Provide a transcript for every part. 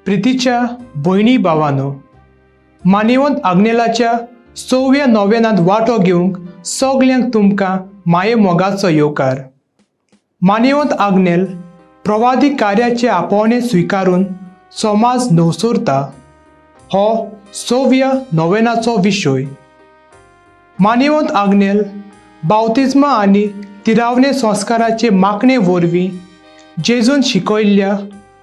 प्रितीच्या भयणी भावानो, मानेवंत आग्नेलाच्या सव्या नोवेनांत वांटो घेवंक सगल्यांक तुमकां माये मोगाचो येवकार. मानेवंत आग्नेल प्रवादी कार्याचे आपोवणें स्विकारून समाज नवसोरता हो सव्या नोवेनाचो विशय. मानेवंत आग्नेल बावतिज्मा आनी तिरावणे संस्काराचे मागणे वरवीं जेजून शिकयल्ल्या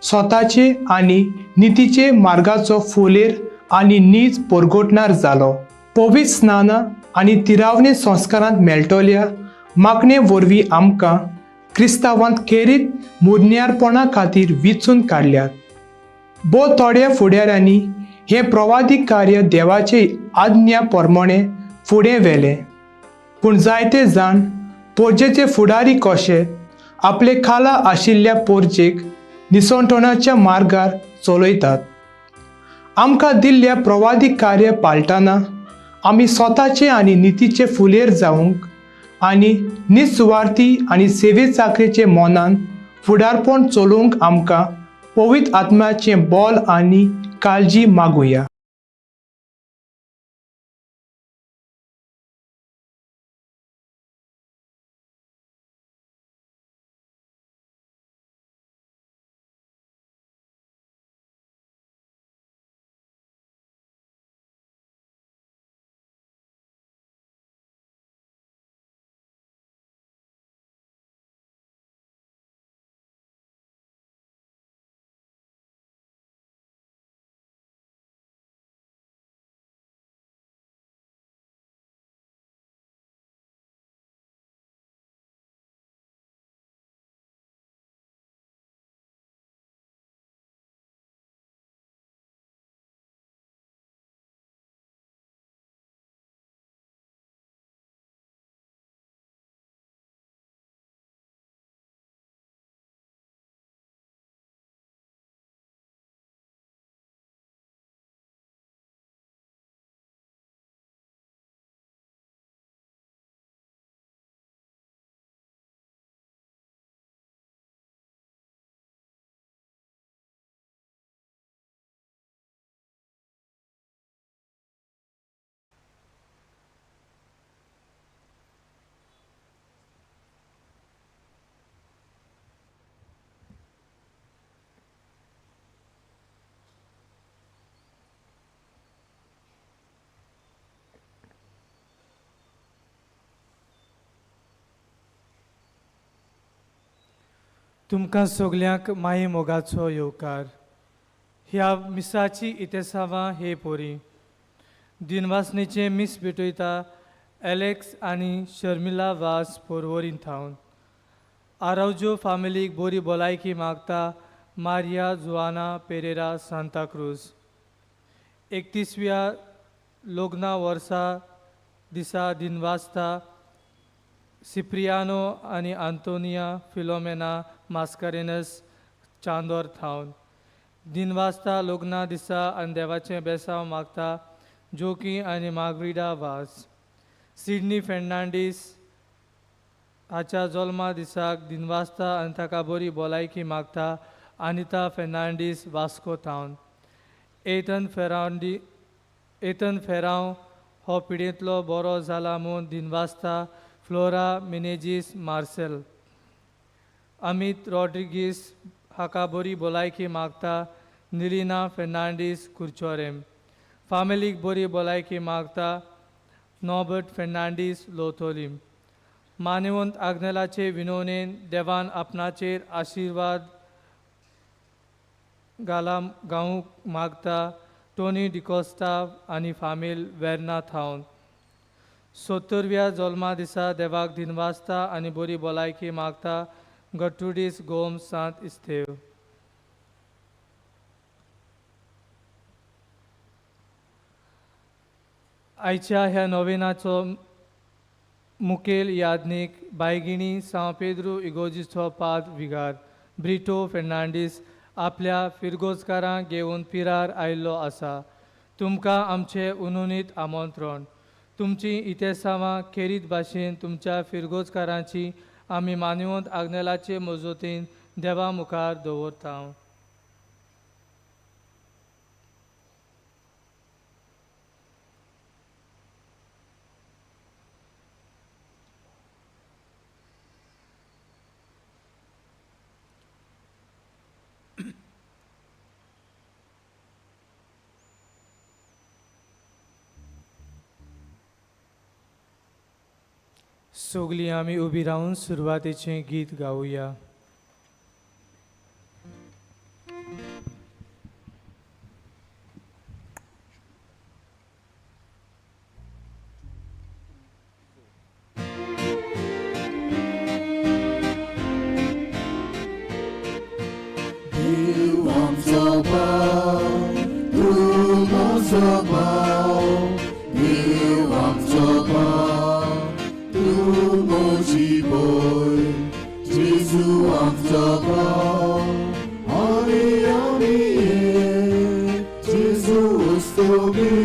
स्वताचे आनी नितीचे मार्गाचो फुलेर आनी नीज परगटणार जालो. पवित्र स्नानां आनी तिरावणे संस्कारांत मेळटल्या मागणे वरवीं आमकां क्रिस्तांवांत खेरीत मुरन्यारपणा खातीर विचून काडल्यात. भोव थोड्या फुडाऱ्यांनी हें प्रवादीक कार्य देवाचे आज्ञा प्रमाणे फुडें व्हेलें, पूण जायते जाण पोरजेचे फुडारी कशे आपले खाला आशिल्ल्या पोरजेक निसणटणाच्या मार्गार चलयतात. आमकां दिल्ल्या प्रवादीक कार्य पाळटना आमी स्वताचे आनी नितीचे फुलेर जावंक आनी निसुवार्थी आनी सेवे चाकरेचे मनान फुडारपण चलोवंक आमकां पवित्र आत्म्याचें बल आनी काळजी मागुया. तुमकां सगल्यांक माये मोगाचो येवकार. ह्या मिसाची इतेसावां हे पोरी दिनवासनेचें मीस भेटयता एलेक्स आनी शर्मिला वास पोरवोरीन थावन. आरावजो फामिलीक बरी भलायकी मागता मारिया जुआना पेरेरा सांताक्रूज. 31व्या लग्ना वर्सा दिसा दिनवासता सिप्रियानो आनी आंतोनिया फिलोमेना मास्कारेनस चांदोर थावन. दिनवासता लग्ना दिसा आनी देवाचें बेसांव मागता जोकी आनी मागरिडा वास. सिडनी फेर्नांडीस हाच्या जल्मा दिसाक दिनवासता आनी ताका बरी भलायकी मागता अनिता फेर्नांडीस वास्को थावन. एथन फेरांव हो पिडेंतलो बरो जाला म्हूण दिनवासता फ्लोरा मिनेजीस मार्सेल. अमीत रॉड्रिगीस हाका बरी भलायकी मागता निलिना फेर्नांडीस कुरचोरेम. फामिलीक बरी भलायकी मागता नॉबर्ट फेर्नांडीस लोथोलीम. मानवंत आग्नेलाचे विनोनेन देवान आपणाचेर आशिर्वाद गाला गावूंक मागता टोनी डिकोस्ता आनी फामील वेर्ना थावन. 70व्या जल्मा दिसा देवाक दिनवासता आनी बरी भलायकी मागता गट्रुडीस गोम्स सांत इस्तेव. आयच्या ह्या नोवेनाचो मुखेल याज्ञीक बायगिणी सांव पेद्रू इगोजीचो पाद विगार ब्रिटो फेर्नांडीस आपल्या फिरगोजकारांक घेवन पिरार आयिल्लो आसा. तुमकां आमचें उनुनीत आमंत्रण. तुमची इतेसावां खेरीत भाशेन तुमच्या फिरगोजकारांची आमी मानवंत आग्नेलाचे मजतीन देवा मुखार दवरता. सगलीं आमी उबी रावन सुरवातेचें गीत गावया. देव आमचो भाव, तूं म्हजो भाव, देव आमचो भाव, तूं म्हजी भय, जेजू आमचो भाव, आनी आमी एक, जेजू वस्तोगी,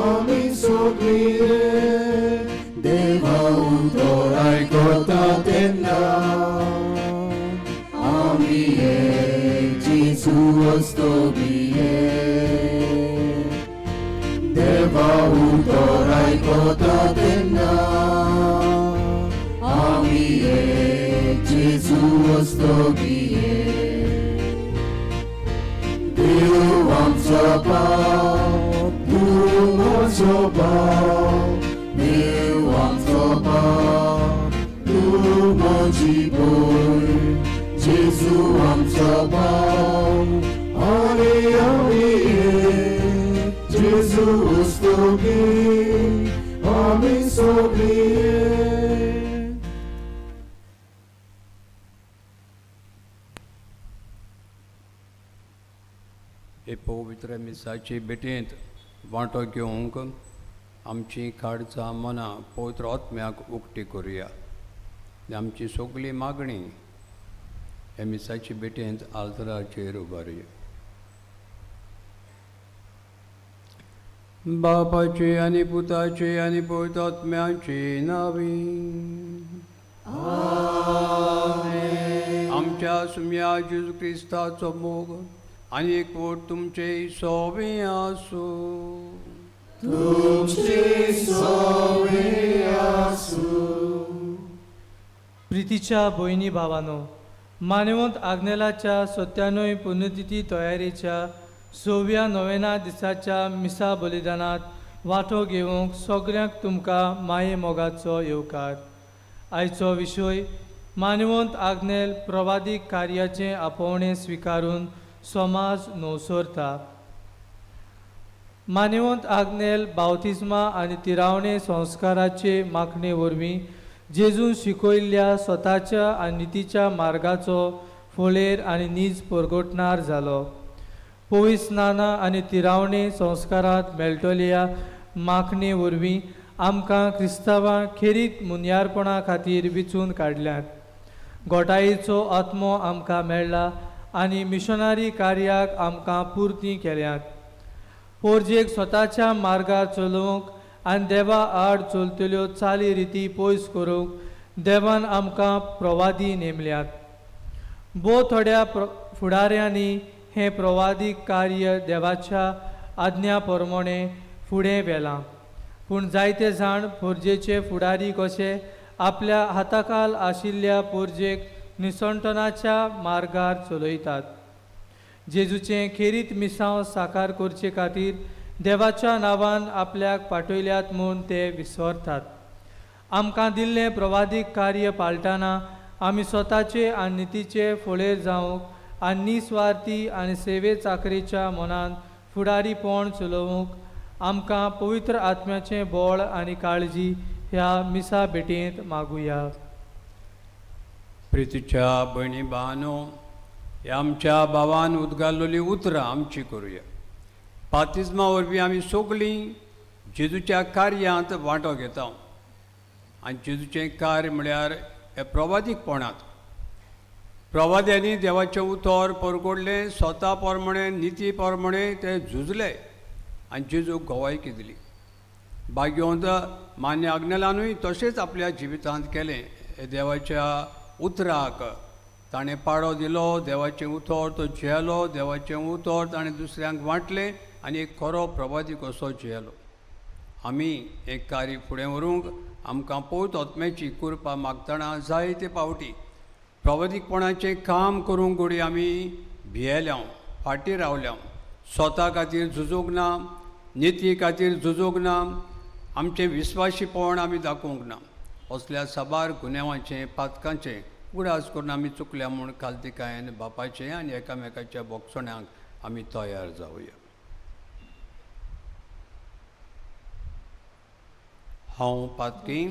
आमी सगळीं एक, देवा उतर आयकता तेन्ना आमी एक, जेजू वस्तोगी एक. देवा उतर आयकता तेन्ना आमी एक, जेजू वस्तोगी एक. देव आमचो भाव, तूं म्हजो भाव, देव आमचो भाव, तूं म्हजी भय, जेजू आमचो भाव, आनी आमी एक, जेजू वस्तोगी, आमी सगळीं एक. हे पवित्र मिसाचे भेटेंत वांटो घेवंक आमची काळजां मनां पवित्र आत्म्याक उक्ती करुया आनी आमची सगळी मागणी हे मिसाचे भेटेंत आल्तराचेर उबारुया. बापाचे आनी पुताचे आनी पवित्र आत्म्याचे नांवी. आमच्या सुम्या जेजू क्रिस्ताचो मोग आनी एकवट तुमचे सोबे आसूं. तुमचे सोबे आसूं. प्रितीच्या भयणी भावानो, मानवंत आग्नेलाच्या सत्याण्णव पुण्यतिथी तयारेच्या सव्या नोवेना दिसाच्या मिसा बलिदानांत वांटो घेवंक सगळ्यांक तुमकां माये मोगाचो येवकार. आयचो विशय मानवंत आग्नेल प्रवादीक कार्याचें आपोवणें स्विकारून समाज नवसरता. मानवंत आग्नेल बावतिज्मा आनी तिरावणे संस्काराचे मागणे वरवीं जेजून शिकयल्ल्या स्वताच्या आनी नितीच्या मार्गाचो फळेर आनी नीज परगटणार जालो. पवित्र स्नानां आनी तिरावणे संस्कारांत मेळटल्या मागणे वरवीं आमकां क्रिस्तांवां खेरीत मुनयारपणा खातीर विचून काडल्यात. गोटायेचो आत्मो आमकां मेळ्ळा आनी मिशनरी कार्याक आमकां पुर्ती केल्यात. पोरजेक स्वताच्या मार्गार चलोवंक आनी देवा आड चलतल्यो चाली रिती पयस करूंक देवान आमकां प्रवादी नेमल्यात. भोव थोड्या फुडाऱ्यांनी हें प्रवादी कार्य देवाच्या आज्ञा प्रमाणे फुडें व्हेलां, पूण जायते जाण पोरजेचे फुडारी कशे आपल्या हाताखाल आशिल्ल्या पोरजेक निसणटनाच्या मार्गार चलयतात. जेजूचें खेरीत मिसांव साकार करचे खातीर देवाच्या नांवान आपल्याक पाठयल्यात म्हूण ते विसरतात. आमकां दिल्लें प्रवादीक कार्य पाळटाना आमी स्वताचे आनी नितीचे फळेर जावंक आनी निस्वार्थी आनी सेवे चाकरेच्या मनान फुडारीपण चलोवंक आमकां पवित्र आत्म्याचें बळ आनी काळजी ह्या मिसा भेटयेंत मागुया. प्रितीच्या भयणी भावानो, ह्या आमच्या भावान उदगारलेली उतरां आमची करुया. बातिज्मा वरवीं आमी सगळीं जेजूच्या कार्यांत वांटो घेता आनी जेजूचें कार्य म्हळ्यार हे प्रवादीकपणांत. प्रवाद्यांनी देवाचें उतर परगोडलें, स्वता प्रमाणे निती प्रमाणे ते झुजले आनी जेजूक गवायकी दिली. भाग्यवंत मान्य आग्नेलानूय तशेंच आपल्या जिवितांत केलें. हे देवाच्या उतराक ताणें पाडो दिलो, देवाचें उतर तो जियेलो, देवाचें उतर ताणें दुसऱ्यांक वांटलें आनी एक खरो प्रवादी कसो जियेलो. आमी एक कार्य फुडें व्हरूंक आमकां पवित्र आत्म्याची कृपा मागतना जायते पावटी प्रवादीकपणाचें काम करूंक घडये आमी भियेल्या, फाटीं रावल्या, स्वता खातीर झुजूंक ना, निती खातीर झुजूंक ना, आमचें विस्वाशीपण आमी दाखोवंक ना. असल्या साबार गुन्यांवाचें पातकांचें उगडास करून आमी चुकल्या म्हूण खालतिकायेन बापाचें आनी एकामेकाच्या बोगसोण्यांक आमी तयार जावया. हांव पातकी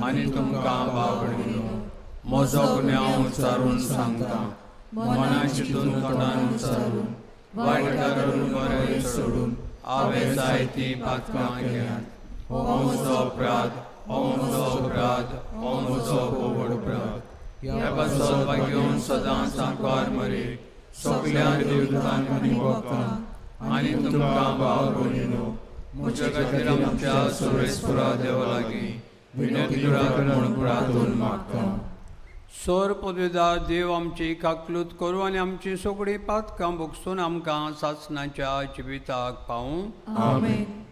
आनी तुमकां भाव म्हजो गुन्यांव उच्चारून सांगता, मना चिंतून तोंडान उच्चारून वायट करून बरें सोडून हांवें जायतीं पातकां केल्यांत. हो म्हजो अपराध, हो म्हजो अपराध, हो म्हजो व्हड अपराध. ह्या पासत भाग्योवन सदां सांकवार मरे सगल्या देवतांक आनी भक्तांक आनी तुमकां भाव भयणीनो म्हज्या खातीर आमच्या सर्वेस्परा देवा लागीं विनंती करात म्हूण प्रार्थून मागता. सोर पदवेदार देव आमची काकलूत करूं आनी आमची सगळीं पातकां भोगसून आमकां सासणाच्या जिविताक पावूं. आमेन.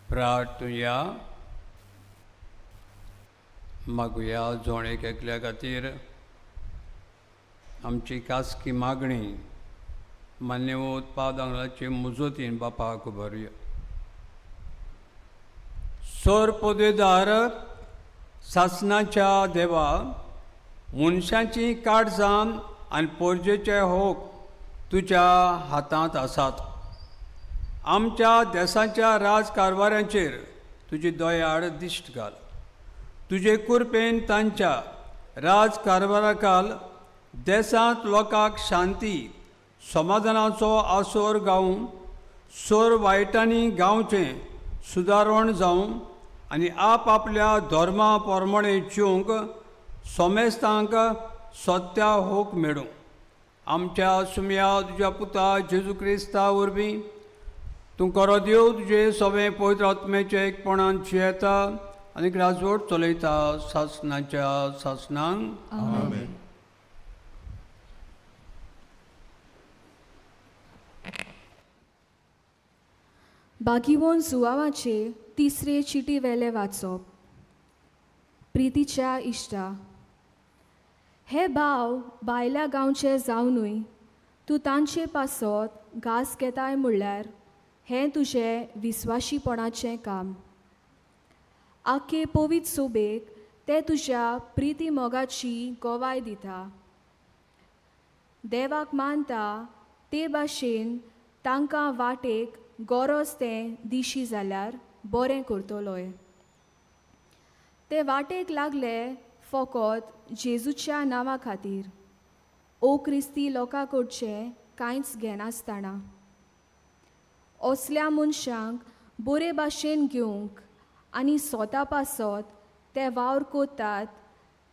प्रार्थुया. मागुया जोण एक एकल्या खातीर आमची खासगी मागणी मान्यवत पादांगलाचे मुजोतीन बापाक भरुया. सोर पदवेदार सासणाच्या देवा, मनशाची काळजां आनी पोरजेचे होक तुज्या हातांत आसात. आमच्या देसाच्या राजकारभारांचेर तुजी दयाळ दिश्ट घाल. तुजे कुरपेन तांच्या राजकारभाराकाल देसांत लोकांक शांती समाधानाचो आसोर गावूं, सोर वायटांनी गांवचें सुदारण जावं आनी आप आपल्या धर्मा प्रमाणे जिवंक सोमेस्तांक सत्या होक मेळूं. आमच्या सुम्या तुज्या पुता जेजू क्रिस्ता वरवीं तूं करो देव तुजे सगळें पवित्र आत्म्याचें एकपणान जियेता आनी राजवट चलयता सासणाच्या सासणांक. आमेन. बागीवोन जुवावाचे तिसरे चिटी वेले वाचप. प्रितीच्या इश्टा, हे भाव भायल्या गांवचे जावनूय तूं तांचे पासत घास घेताय म्हणल्यार हें तुजें विस्वाशीपणाचें काम. आख्खे पवित्र सोबेक ते तुज्या प्रिती मोगाची गवाय दिता. देवाक मानता ते भाशेन तांकां वाटेक गरज तें दिशी जाल्यार बरें करतलोय. ते वाटेक लागले फकत जेजूच्या नांवा खातीर, ओ क्रिस्ती लोकां कडचें कांयच घेनासतना. असल्या मनशांक बरे भाशेन घेवंक आनी स्वता पासत ते वावर करतात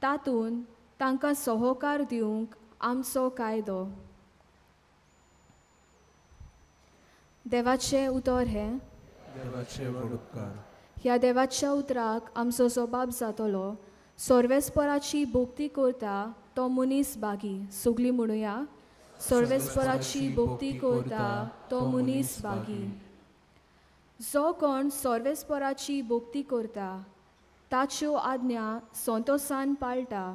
तातूंत तांकां सहकार दिवंक आमचो कायदो. देवाचें उतर हें. देवाचे व्हड उपकार. ह्या देवाच्या उतराक आमचो जबाब जातलो. सर्वेस्पराची भक्ती करता तो मनीस बागी. सगळीं म्हणुया, सर्वेस्पराची भक्ती करता तो मनीस बागी. जो कोण सर्वेस्पराची भक्ती करता ताच्यो आज्ञा संतोसान पाळटा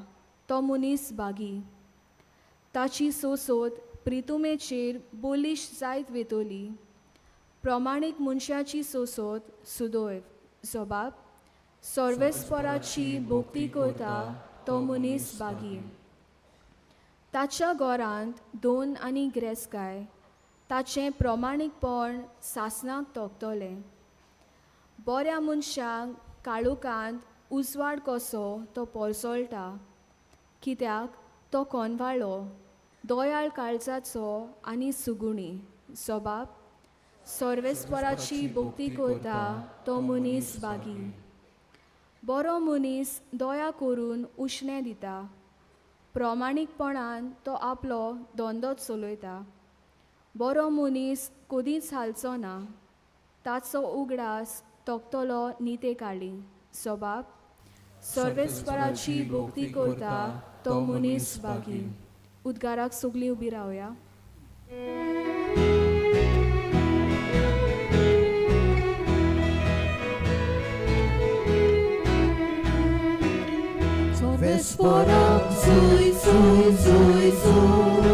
तो मनीस बागी. ताची सोसोत प्रितुमेचेर बोलीश जायत वेतली. प्रमाणीक मनशाची सोसोत सुदैव. जबाब, सर्वेस्पराची भक्ती करता तो मनीस बागी. ताच्या घरांत दोन आनी ग्रेसकाय ताचें प्रमाणीकपण सासणाक तोखतलें. बऱ्या मनशांक काळोखांत उजवाड कसो तो परसळटा. कित्याक तो कोनवाळो दोयाळ काळजाचो आनी सुगुणी सोबाब सर्वेस्पराची भक्ती करता तो मनीस बागी. बरो मनीस दया करून उश्णें दिता, प्रमाणीकपणान तो आपलो धंदो चलयता. बरो मनीस कदींच हालचो ना, ताचो उगडास तोखतलो निते काळी. सोबाब सर्वेस्पराची भक्ती करता तो मनीस बागी. उद्गाराक सगळीं उबी रावया. Sorvesporak zui zui zui zui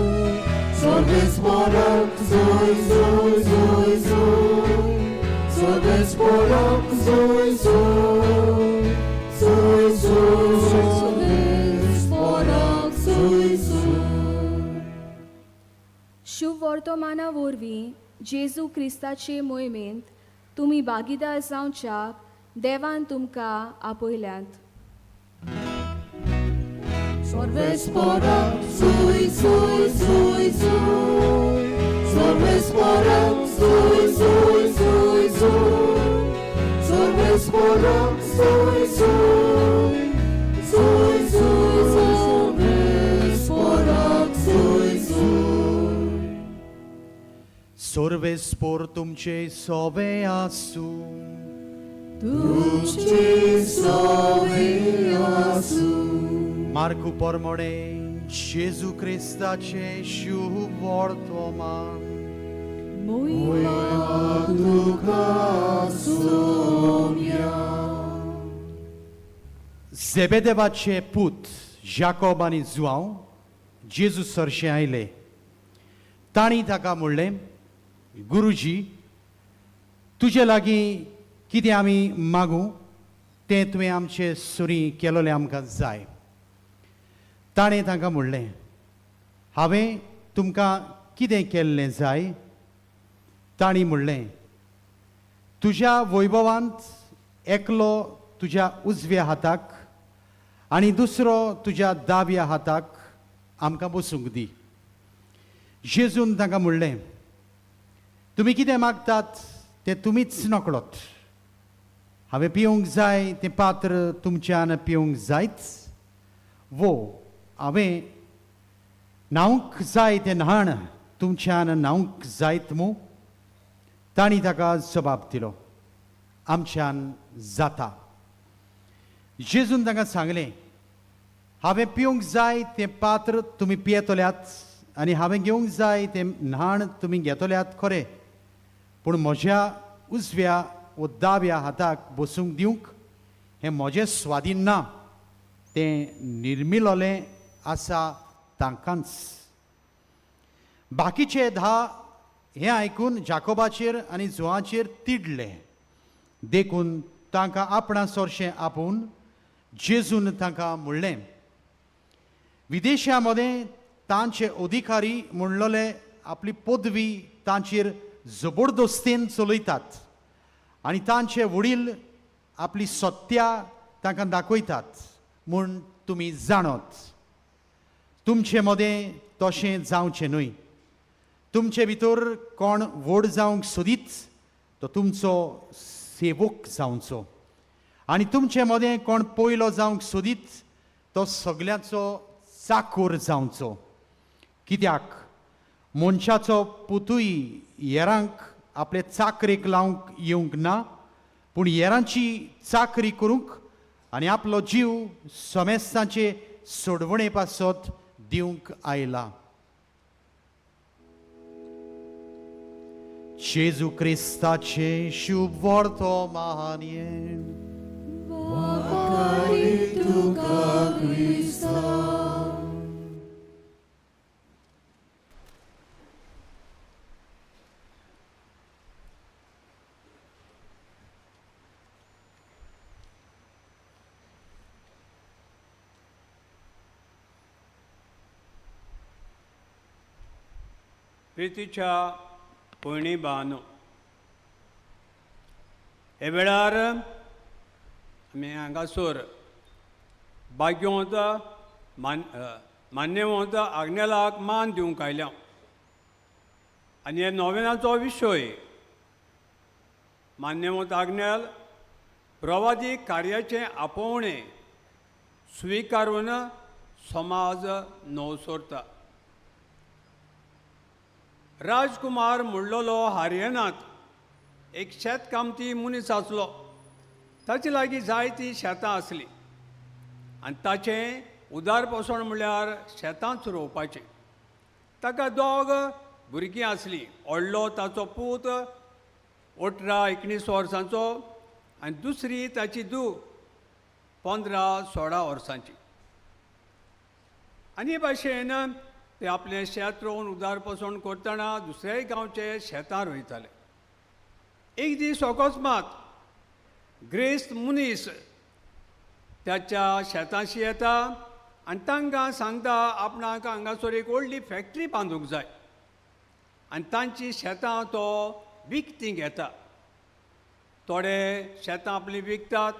Sorvesporak zui zui zui zui Sorvesporak zui zui zui zui Sorvesporak zui zui. शुभ वर्तमाना वरवीं जेजू क्रिस्ताचे मोहिमेंत तुमी भागीदार जावच्याक देवान तुमकां आपयल्यात. Sorvesporak zui zui zui zui Sorvesporak zui zui zui zui Sorvesporak zui zui zui zui Sorvesporak zui zui. सर्वेस्पोर तुमचे सोवे आसूं. तुमचे सोवे आसूं. मार्कू परमोणे जेजू क्रिस्ताचे शुभ वर्तमान. मोहिमा तुका सोम्या. झेबेदेवाचे पूत जाकोब आनी जुआंव जेजू सरशें आयले. तांणी ताका म्हणलें, गुरुजी, तुजे लागीं कितें आमी मागूं तें तुवें आमचे सुरी केलोलें आमकां जाय. ताणें तांकां म्हणलें, हांवें तुमकां कितें केल्लें जाय? तांणी म्हणलें, तुज्या वैभवांत एकलो तुज्या उजव्या हाताक आनी दुसरो तुज्या दाव्या हाताक आमकां बसूंक दी. जेजून तांकां म्हणलें, तुमी कितें मागतात तें तुमीच नकळत. हांवें पिवंक जाय तें पात्र तुमच्यान पिवंक जायच, वो हांवें न्हावंक जाय तें न्हाण तुमच्यान न्हावंक जायत मू? तांणी ताका जबाब दिलो, आमच्यान जाता. जेजून तांकां सांगलें, हांवें पिवंक जाय तें पात्र तुमी पियेतल्यात आनी हांवें घेवंक जाय तें न्हाण तुमी घेतल्यात खरें, पूण म्हज्या उजव्या वो दाव्या हाताक बसूंक दिवंक हें म्हजें स्वाधीन ना, तें निर्मिलोलें आसा तांकांच. बाकीचे 10 हें आयकून जाकोबाचेर आनी जुवाचेर तिडले, देखून तांकां आपणा सोरशें आपोवन जेजून तांकां म्हणलें, विदेशा मदें तांचे अधिकारी म्हणलोले आपली पदवी तांचेर जबरदस्तेन चलयतात आनी तांचे वडील आपली सत्या तांकां दाखयतात म्हूण तुमी जाणत. तुमचे मदें तशें जावचें न्हय. तुमचे भितर कोण व्हड जावंक सोदीत तो तुमचो सेवक जावचो आनी तुमचे मदें कोण पयलो जावंक सोदीत तो सगल्यांचो चाकूर जावचो. कित्याक मनशाचो पुतूय हेरांक आपले चाकरेक लावंक येवंक ना, पूण हेरांची चाकरी करूंक आनी आपलो जीव समेस्तांचे सोडवणे पासत दिवंक आयला. जेजू क्रिस्ताचें शुभ वर्तमान. तुका क्रिस्ता. प्रितीच्या भयणी भावांनो, हे वेळार आमी हांगासर बाग्योंत मान मान्यवंत आग्नेलाक मान दिवंक आयल्या. आनी हे नोवेनाचो विशय मान्यवंत आग्नेल प्रवादी कार्याचें आपोवणें स्विकारून समाज नवसोरता. राजकुमार म्हणलेलो हरियाणांत एक शेतकामती मनीस आसलो. ताचे लागीं जायतीं शेतां आसलीं आनी ताचें उदारपोसण म्हणल्यार शेतांच रोवपाचें. ताका दोग भुरगीं आसलीं. व्हडलो ताचो पूत 18 19 वर्सांचो आनी दुसरी ताची धूव 15 16 वर्सांची. आनी हे भाशेन ते आपलें शेत रोवन उदारपोसण करतना दुसऱ्याय गांवचे शेतां रोयताले. एक दीस अकस्मात ग्रेस्त मनीस त्याच्या शेतांशी येता आनी तांकां सांगता आपणाक हांगासर एक व्हडली फॅक्टरी बांदूंक जाय आनी तांची शेतां तो विकतीं घेता. थोडे शेतां आपलीं विकतात,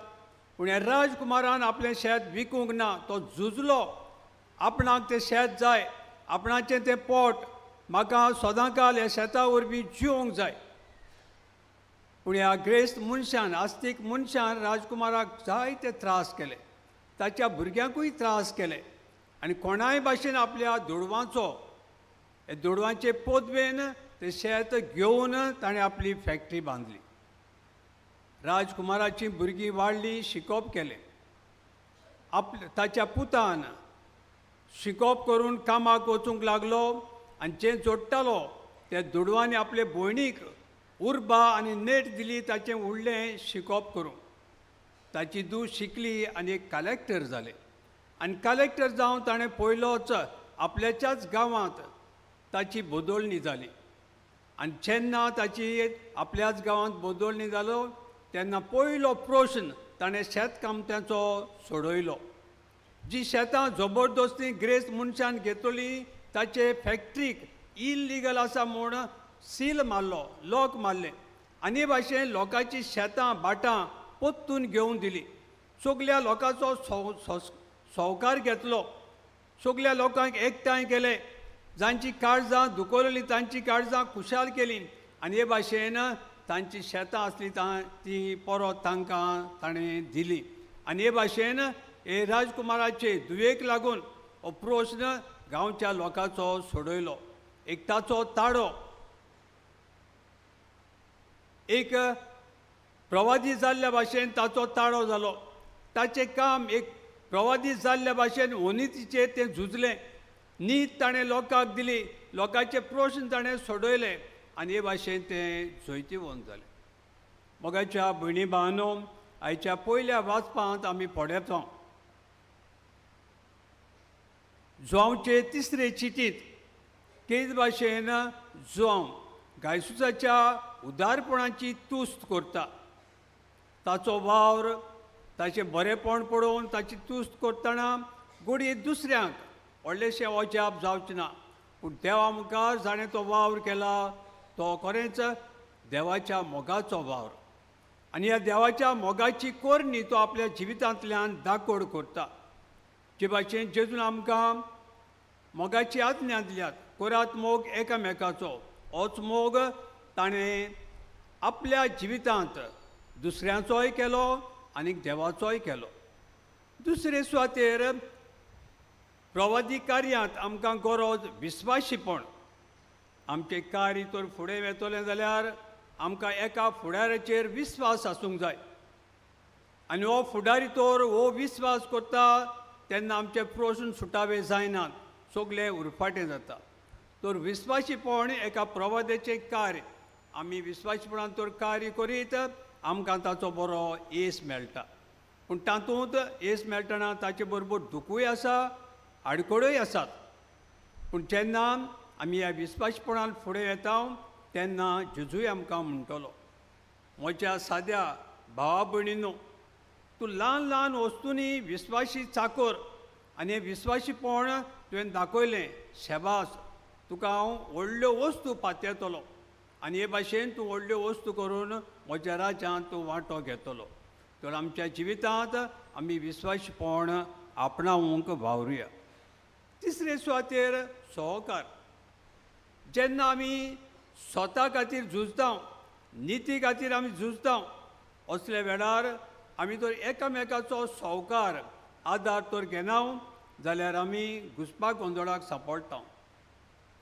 पूण ह्या राजकुमारान आपलें शेत विकूंक ना. तो झुजलो, आपणाक तें शेत जाय, आपणाचें तें पोट म्हाका सदांकाल ह्या शेता वरवीं जिवंक जाय. पूण ह्या ग्रेस्त मनशान, आस्तीक मनशान राजकुमाराक जायते त्रास केले, ताच्या भुरग्यांकूय त्रास केले आनी कोणाय भाशेन आपल्या दुडवांचो, हे दुडवांचे पोदवेन तें शेत घेवन ताणें आपली फॅक्टरी बांदली. राजकुमाराची भुरगीं वाडलीं, शिकोवप केलें. आपल्या ताच्या पुतान शिकोवप करून कामाक वचूंक लागलो आनी जें जोडटालो त्या दुडवांनी आपले भयणीक उर्बा आनी नेट दिली ताचें व्हडलें शिकोवप करूंक. ताची धूव शिकली आनी एक कलेक्टर जालें आनी कलेक्टर जावन ताणें पयलोच आपल्याच्याच गांवांत ताची बदलणी जाली. आनी जेन्ना ताची आपल्याच गांवांत बदलणी जालो तेन्ना पयलो प्रश्न ताणें शेतकामत्यांचो सोडयलो. जी शेतां जबरदस्ती ग्रेस्त मनशान घेतली ताचे फॅक्ट्रीक इल्लिगल आसा म्हूण सील मारलो, लॉक मारलें आनी हे भाशेन लोकांची शेतां भाटां परतून घेवन दिली. सगल्या लोकांचो सवकार घेतलो, सगल्या लोकांक एकठांय केले, जांची काळजां दुखवलेली तांची काळजां खुशाल केली आनी हे भाशेन तांची शेतां आसली ती परत तांकां ताणें दिली. आनी हे भाशेन हे राजकुमाराचे धुवेक लागून हो प्रश्न गांवच्या लोकांचो सोडयलो. एक ताचो ताडो, एक प्रवादी जाल्ल्या भाशेन ताचो ताळो जालो. ताचें काम एक प्रवादी जाल्ल्या भाशेन ओनितीचेर तें झुजलें, नीत ताणें लोकांक दिली, लोकांचे प्रश्न ताणें सोडयले आनी हे भाशेन तें जैतिवंत जालें. मोगाच्या भयणी भावांनो, आयच्या पयल्या वाचपांत आमी पळयता जुवांवचे तिसरे चिटींत तेच भाशेन जुवांव गायसुसाच्या उदारपणाची तुस्त करता. ताचो वावर, ताचें बरेंपण पळोवन ताची तुस्त करतना घडये दुसऱ्यांक व्हडलेशें अजाप जावचें ना, पूण देवा मुखार जाणें तो वावर केला तो खरेंच देवाच्या मोगाचो वावर आनी ह्या देवाच्या मोगाची कोरणी तो आपल्या जिवितांतल्यान दाकोड करता. जे भाशेन जेजून आमकां मोगाची आज्ञा दिल्यात, करात मोग एकामेकाचो, होच मोग ताणें आपल्या जिवितांत दुसऱ्यांचोय केलो आनी देवाचोय केलो. दुसरे सुवातेर प्रवादी कार्यांत आमकां गरज विस्वाशीपण. आमचें कार्य तर फुडें वेतलें जाल्यार आमकां एका फुडाऱ्याचेर विस्वास आसूंक जाय आनी हो फुडारी तर हो विस्वास करता तेन्ना आमचे प्रश्न सुटावे जायनात, सगलें उरफाटें जाता. तर विस्वाशीपण एका प्रवाद्याचें कार्य, आमी विस्वाशीपणान तर कार्य करीत आमकां ताचो बरो येस मेळटा. पूण तातूंत येस मेळटना ताचे बरोबर दुखूय आसा, आडखळूय आसात. पूण जेन्ना आमी ह्या विस्वासपणान फुडें येता तेन्ना जेजूय आमकां म्हणटलो, म्हज्या साद्या भावा भयणीनो, तूं ल्हान ल्हान वस्तूंनी विस्वाशी चाकर आनी हें विस्वाशीपण तुवें दाखयलें, शेबास, तुका हांव व्हडल्यो वस्तू पातयतलो आनी हे भाशेन तूं व्हडल्यो वस्तू करून म्हज्या राज्यांत तूं वांटो घेतलो. तर आमच्या जिवितांत आमी विस्वासपण आपणावंक वावरुया. तिसरे सुवातेर सहकार. जेन्ना आमी स्वता खातीर झुजता, निती खातीर आमी झुजता, असल्या वेळार आमी जर एकामेकाचो सहकार आदार तर घेना जाल्यार आमी घुसपा गोंदळाक सांपडटा,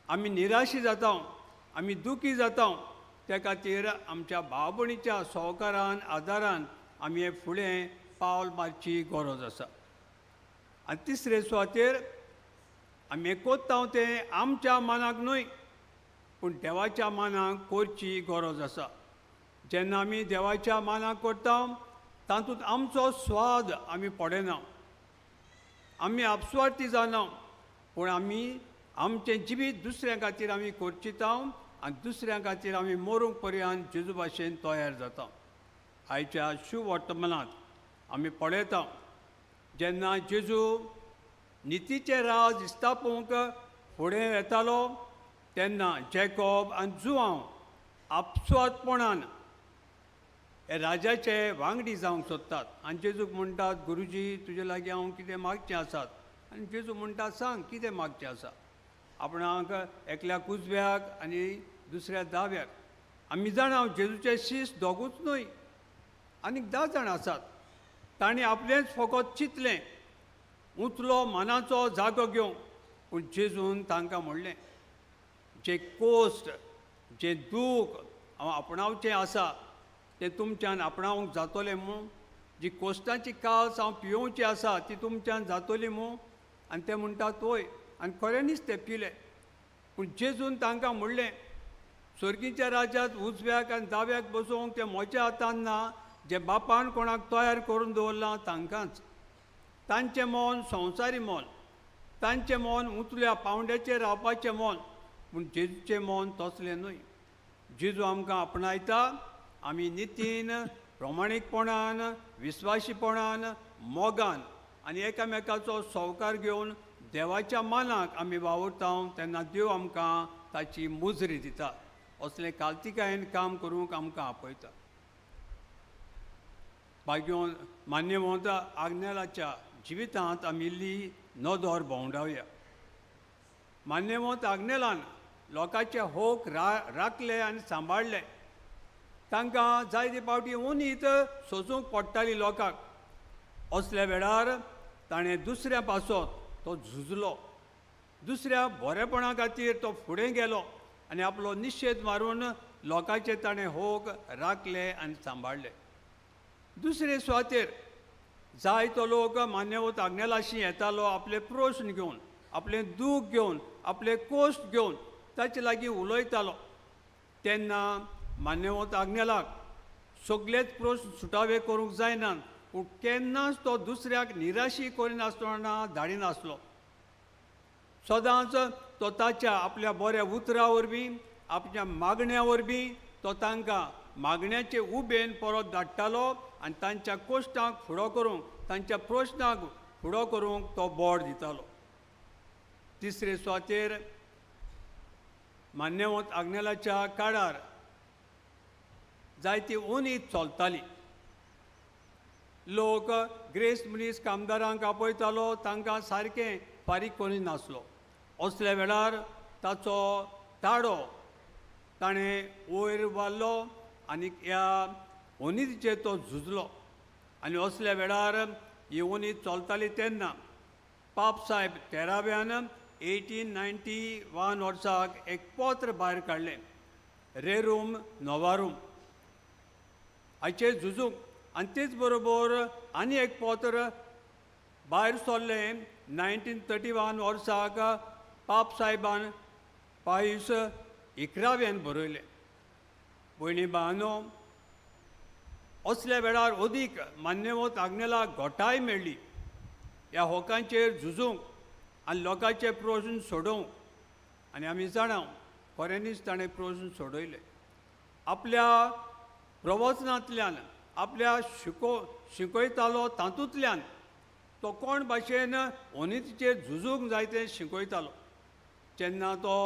आमी निराशी जाता, आमी दुखी जाता. त्या खातीर आमच्या भाव भयणीच्या सहकारान आदारान आमी हे फुडें पावल मारची गरज आसा. आनी तिसरे सुवातेर आमी कोत्ता तें आमच्या मानाक न्हय पूण देवाच्या मानाक करची गरज आसा. जेन्ना आमी देवाच्या मानाक करता तातूंत आमचो स्वाद आमी पडना, आमी आपस्वार्थी जाना, पूण आमी आमचें जिवीत दुसऱ्यां खातीर आमी करचिता आनी दुसऱ्यां खातीर आमी मरूंक पर्यंत जेजू भाशेन तयार जाता. आयच्या शुभ वर्तमानांत आमी पळयता जेन्ना जेजू नितीचें राज स्थापूंक फुडें येतालो तेन्ना जेकॉब आनी जुआंव आपस्वादपणान हे राजाचे वांगडी जावंक सोदतात आनी जेजूक म्हणटात, गुरुजी तुजे लागीं हांव कितें मागचें आसात. आनी जेजू म्हणटा, सांग कितें मागचें आसा. आपणाक एकल्या उजव्याक आनी दुसऱ्या दाव्याक. आमी जाणा जेजूचे शीस दोगूच न्हय आनीक 10 जाण आसात. तांणी आपलेंच फकत चिंतलें उंचलो मानाचो जागो घेवंक, पूण जेजून तांकां म्हणलें, जें कोश्ट जें दूख हांव आपणावचें आसा तें तुमच्यान आपणावंक जातलें मू? जी कोश्टाची कास हांव पियोवची आसा ती तुमच्यान जातली मू? आनी ते म्हणटात वय. आनी खऱ्यांनीच ते पिले. पूण जेजून तांकां म्हणलें, स्वर्गीच्या राज्यांत उजव्याक आनी दाव्याक बसोवंक तें म्हज्या हातान ना, जें बापान कोणाक तयार करून दवरलां तांकांच. तांचें मन संवसारी मन, तांचें मन उंचल्या पावंड्याचेर रावपाचें मन, पूण जेजूचें मन तसलें न्हय. जेजू आमकां आपणायता, आमी नितीन प्रमाणीकपणान विस्वाशीपणान मोगान आनी एकामेकाचो संवकार घेवन देवाच्या मानाक आमी वावुरता तेन्ना देव आमकां ताची मुजरी दिता. असलें कालतिकायेन काम करूंक आमकां आपयता. भाग्योन मान्यवंत आग्नेलाच्या जिवितांत आमी इल्ली नदर भोंवडावया. मान्यवंत आग्नेलान लोकांचे होक राखले आनी सांबाळ्ळे. तांकां जायते फावटी उनीत सोसूंक पडटाली लोकांक. असल्या वेळार ताणें दुसऱ्या पासत तो झुजलो, दुसऱ्या बरेपणा खातीर तो फुडें गेलो आनी आपलो निशेध मारून लोकांचे ताणें होक राखले आनी सांबाळ्ळे. दुसरे सुवातेर जायतो लोक मान्यवंत आग्नेलाशी येतालो आपले प्रश्न घेवन, आपलें दूख घेवन, आपले कोश्ट घेवन ताचे लागीं उलयतालो. तेन्ना मान्यवंत आग्नेलाक सगलेच प्रश्न सुटावे करूंक जायनात, पूण केन्नाच तो दुसऱ्याक निराशी करिनासतना धाडिनासलो. सदांच तो ताच्या आपल्या बऱ्या उतरां वरवीं, आपल्या मागण्या वरवीं तो तांकां मागण्याचे उबेन परत धाडटालो आनी तांच्या कोश्टांक फुडो करूंक, तांच्या प्रश्नांक फुडो करूंक तो बोड दितालो. तिसरे सुवातेर मान्यवंत आग्नेलाच्या काळार जायती उनीत चलताली. लोक ग्रेस मनीस कामदारांक आपयतालो, तांकां सारकें फारीक करिनासलो. असल्या वेळार ताचो ताडो ताणें वयर वाडलो आनी ह्या ओनितीचेर तो झुजलो. आनी असल्या वेळार ही ओनीत चलताली तेन्ना पाप साहेब तेराव्यान 1891 वर्साक एक पत्र भायर काडलें, रेरूम नोवारूम हाचेर झुजूंक. आनी तेच बरोबर आनी एक पत्र भायर सरलें 1931 वर्साक पाप साहेबान पायूस इकराव्यान बरयलें. भयणी भावांनो, असल्या वेळार अदीक मान्यवंत आग्नेलाक घटाय मेळ्ळी ह्या होकांचेर झुजूंक आनी लोकांचे प्रश्न सोडोवंक. आनी आमी जाणा खऱ्यांनीच ताणें प्रश्न सोडयले. आपल्या प्रवचनांतल्यान, आपल्या शिकयतालो तातूंतल्यान तो कोण भाशेन ओनितीचेर झुजूंक जाय तें शिकयतालो. जेन्ना तो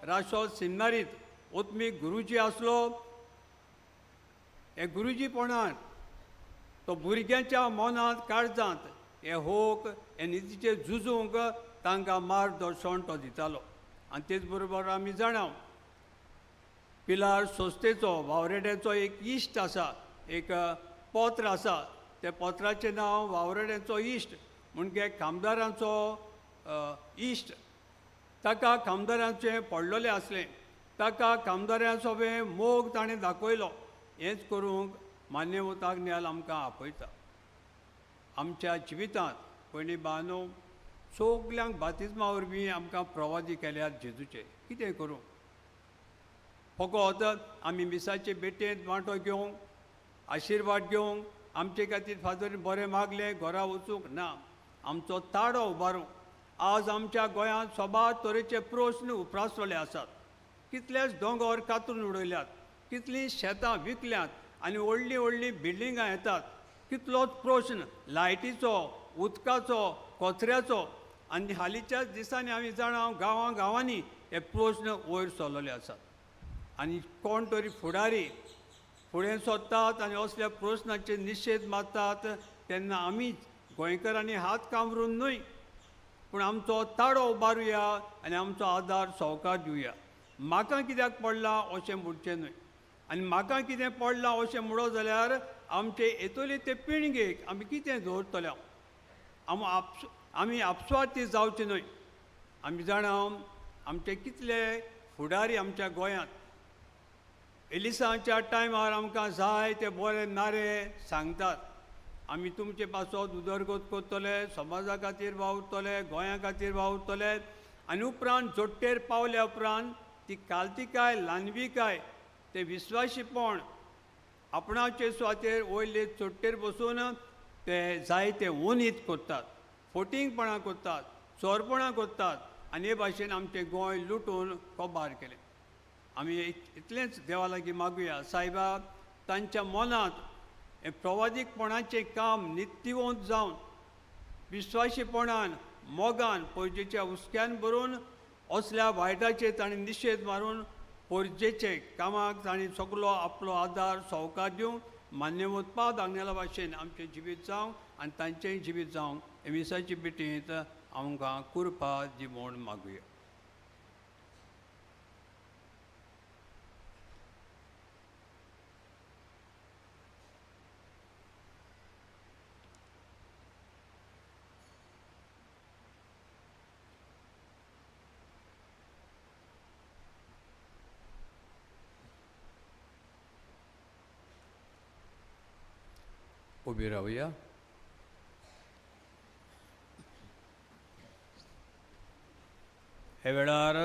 राशोल सिमनारीत ओत्मीक गुरुजी आसलो, हे गुरुजीपणान तो भुरग्यांच्या मनांत काळजांत हे होक हे नितीचेर झुजूंक तांकां मार्गदर्शन तो दितालो. आनी तेच बरोबर आमी जाणा पिलार संस्थेचो वावरेड्याचो एक इश्ट आसा, एक पत्र आसा, त्या पत्राचें नांव वावरेड्याचो इश्ट, म्हणजे कामदारांचो इश्ट. ताका कामदारांचें पडलेलें आसलें, ताका कामदारांचो मोग ताणें दाखयलो. हेंच करूंक मान्यवंत आग्नेल आमकां आपयता. आमच्या जिवितांत पयलीं बानो सगल्यांक बातिज्मा वरवीं आमकां प्रवादी केल्यात जेजूचे. कितें करूं, फकत आमी मिसाचे भेटेंत वांटो घेवंक, आशिर्वाद घेवंक, आमचे खातीर फादरीन बरें मागलें घरा वचूंक ना, आमचो ताडो उबारूंक. आज आमच्या गोंयांत सोबार तरेचे प्रस्न उप्रासलेले आसात. कितलेच दोंगर कातरून उडयल्यात, कितलीं शेतां विकल्यांत आनी व्हडलीं व्हडलीं बिल्डिंगां येतात. कितलोच प्रस्न लायटीचो, उदकाचो, कचऱ्याचो. आनी हालींच्याच दिसांनी आमी जाणा गांवां गांवांनी हे प्रस्न वयर सरलेले आसात. आनी कोण तरी फुडारी फुडें सोदतात आनी असल्या प्रस्नाचेर निशेध मारतात तेन्ना आमीच गोंयकारांनी हात कामरून न्हय, पूण आमचो ताडो उबारुया आनी आमचो आदार सवकार दिवया. म्हाका कित्याक पडलां अशें म्हणचें न्हय, आनी म्हाका कितें पडलां अशें म्हणो जाल्यार आमचे येतले ते पिळगेक आमी कितें दवरतले. आमी आपस्वार्थी जावचे न्हय. आमी जाणा आमचे कितले फुडारी आमच्या गोंयांत एलिसांच्या टायमार आमकां जाय ते बरे नारे सांगतात. आमी तुमचे पासत उदरगत करतले, समाजा खातीर वावुरतले, गोंया खातीर वावुरतले. आनी उपरांत जोडटेर पावल्या उपरांत ती कालतिकाय, ल्हानविकाय, ते विस्वाशीपण आपणाचे सुवातेर वयले चोडटेर बसून ते जायते वनीत करतात, फोटिंगपणां करतात, चोरपणां करतात आनी हे भाशेन आमचें गोंय लुटून कबार केलें. आमी इतलेंच देवा लागीं मागुया, सायबा तांच्या मनांत हें प्रवादीकपणाचें काम नित्यवंत जावन विस्वाशीपणान, मोगान, पोरजेच्या हुस्क्यान भरून असल्या वायटाचेर ताणें निशेध मारून पोरजेचे कामाक ताणें सगलो आपलो आदार सवकार दिवन मान्यवंत पाद आग्नेला भाशेन आमचें जिवीत जावं आनी तांचेंय जिवीत जावं. हे मिसाचे भेटींत आमकां कृपा दी म्हूण मागुया. उबी रावया. हे वेळार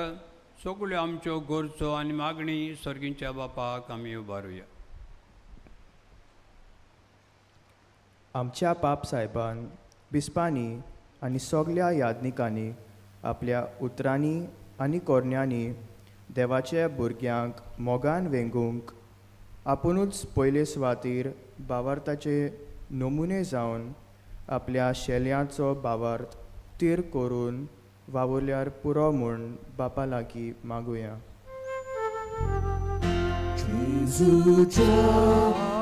सगळ्यो आमच्यो गरजो आनी मागणी सर्गींच्या बापाक आमी उबारुया. आमच्या पाप सायबान, बिस्पांनी आनी सगल्या यादनिकांनी आपल्या उतरांनी आनी कोरण्यांनी देवाच्या भुरग्यांक मोगान वेंगूंक आपुणूच पयले सुवातीर भावार्थाचे नमुने जावन आपल्या शेल्यांचो भावार्थ तीर करून वावुरल्यार पुरो म्हूण बापा लागीं मागुया. जेजूच्या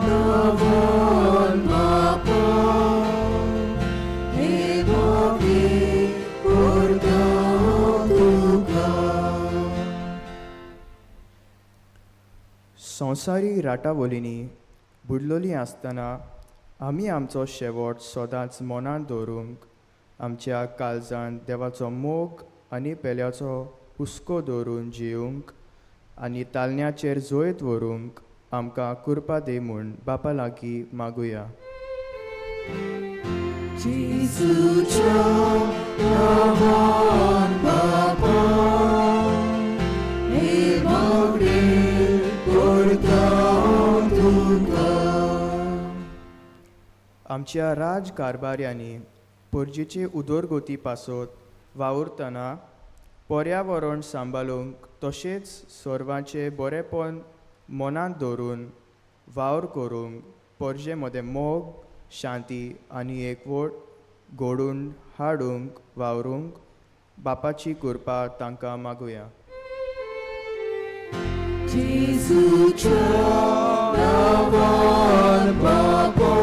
नांवान बापा, हे मागणें करता तुका. संवसारी राटावळींनी बुडलोली आसतना आमी आमचो शेवट सदांच मनांत दवरूंक, आमच्या काळजांत देवाचो मोग आनी पेल्याचो हुस्को दवरून जिवंक आनी तालण्याचेर जैत व्हरूंक आमकां कृपा दी म्हूण बापा लागीं मागुया. जेजूच्या नांवान बापा, हे मागणें करता तुका. आमच्या राज कारभाऱ्यांनी परजेचे उदरगती पासत वावुरतना पर्यावरण सांबाळूंक तशेंच सर्वांचें बरेपण मनांत दवरून वावर करूंक परजे मदें मोग, शांती आनी एकवट घडोवन हाडूंक वावरूंक बापाची कृपा तांकां मागुया. जेजूच्या नांवान बापा,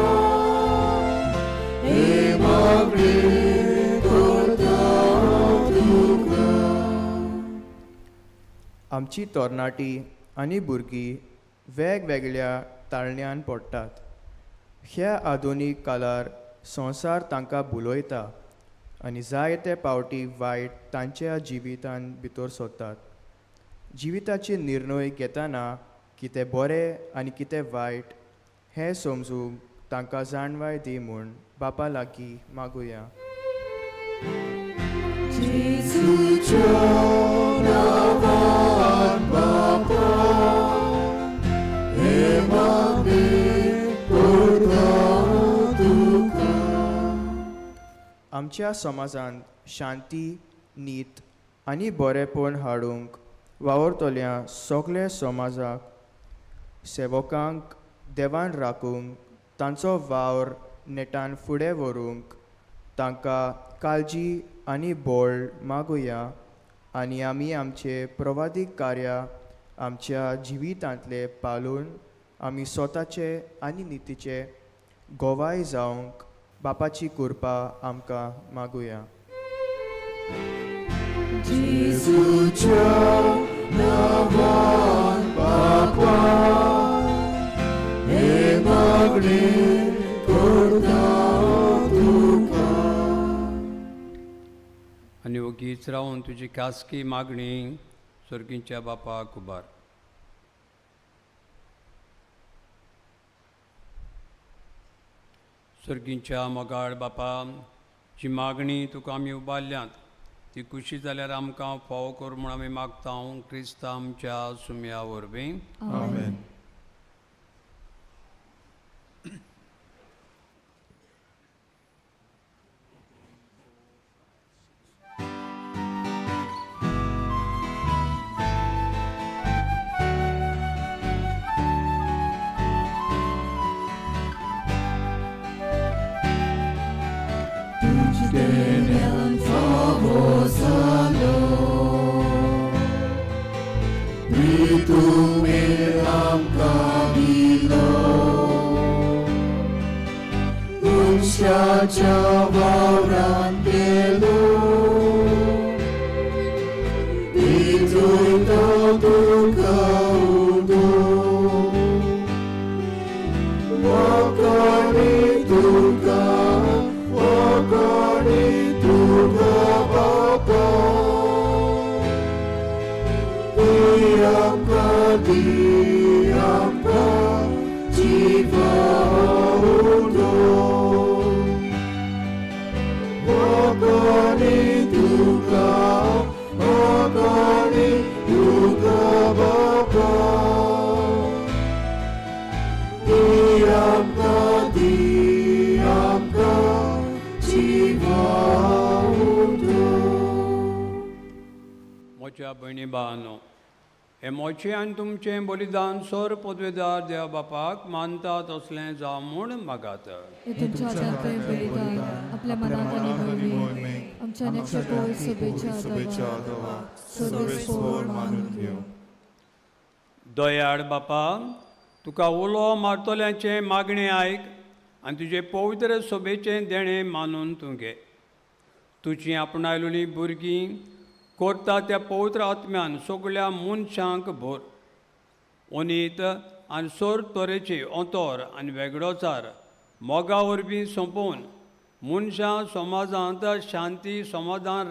हे मागणें करता आमची तरणाटी आनी भुरगीं वेगवेगळ्या ताळण्यान पडटात. ह्या आधुनीक काळार संवसार तांकां भुलयता आनी जायते पावटी वायट तांच्या जिवितान भितर सरतात. जिविताचे निर्णय घेतना कितें बरें आनी कितें वायट हें समजूंक तांकां जाणवाय दी म्हूण बापा लागीं मागुया. जेजूच्या नांवान बापा हें मागणें करता तुका. आमच्या समाजांत शांती, नीत आनी बरेपण हाडूंक वावुरतल्या सगल्या समाजाक सेवकांक देवान राखूंक, तांचो वावर नेटान फुडें व्हरूंक तांकां काळजी आनी बळ मागुया आनी आमी आमचे प्रवादीक कार्य आमच्या जिवितांतले पाळून आमी स्वताचे आनी नितीचे गोवाय जावंक बापाची कृपा आमकां मागुया. जेजूच्या नांवान बापा हें मागणें करता तुका. आनी ओगीच रावन तुजी खासगी मागणी सर्गीच्या बापाक उबार. सर्गीच्या मोगाळ बापा, जी मागणी तुका आमी उबारल्यांत ती खुशी जाल्यार आमकां फावो कर म्हूण आमी मागता क्रिस्त आमच्या सुम्या वरवीं. आमेन. तुज्या फावो जालो प्रितुमेर आमकां दिलो, मनशाच्या वावरान केलो भिजयतो तुका उदो. वाकाणी तुका, वाकाणी तुका बापा, दी आमकां, दी आमकां जिवा उदो. वाकाणी तुका, वाकाणी तुका बापा, दी आमकां, दी आमकां जिवा उदो. म्हज्या भयणी भावांनो, हें म्हजें आनी तुमचें बलिदान सोर पदवेदार देवा बापाक मानता तसलें जावं म्हूण मागात. हे तुमच्या हातांतलें बलिदान आपल्या मनात आनी मोहिमेक आमच्या नेक्षपोर शुभेच्छा देवा सर्वेस्पोर मानून घेवं. दयाळ बापा, तुका उलो मारतल्यांचें मागणें आयक आनी तुजे पवित्र सोबेचें देणें मानून तूं घे. तुजी आपणायलोलीं भुरगीं करता त्या पवित्र आत्म्यान सगळ्या मनशांक भर. ओनीत आनी सोर तरेचे ओतोर आनी वेगळोचार मोगा वरवीं सोंपोवन मनशां समाजांत शांती समाधान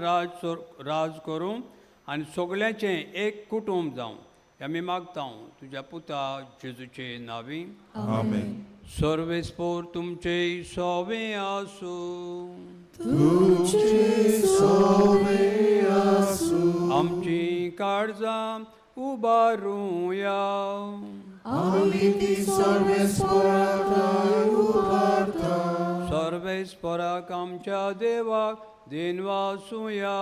राज करूं आनी सगळ्यांचें एक कुटूंब जावं हें आमी मागता तुज्या पुता जेजूचे नांवी. आमेन. सर्वेस्पोर तुमचे सोवे आसूं. तुझे सोवे आसूं. आमची काळजां उबारुया. आमी ती सर्वेस्पोराक उबारता. सर्वेस्पोराक आमच्या देवाक दिनवासुया.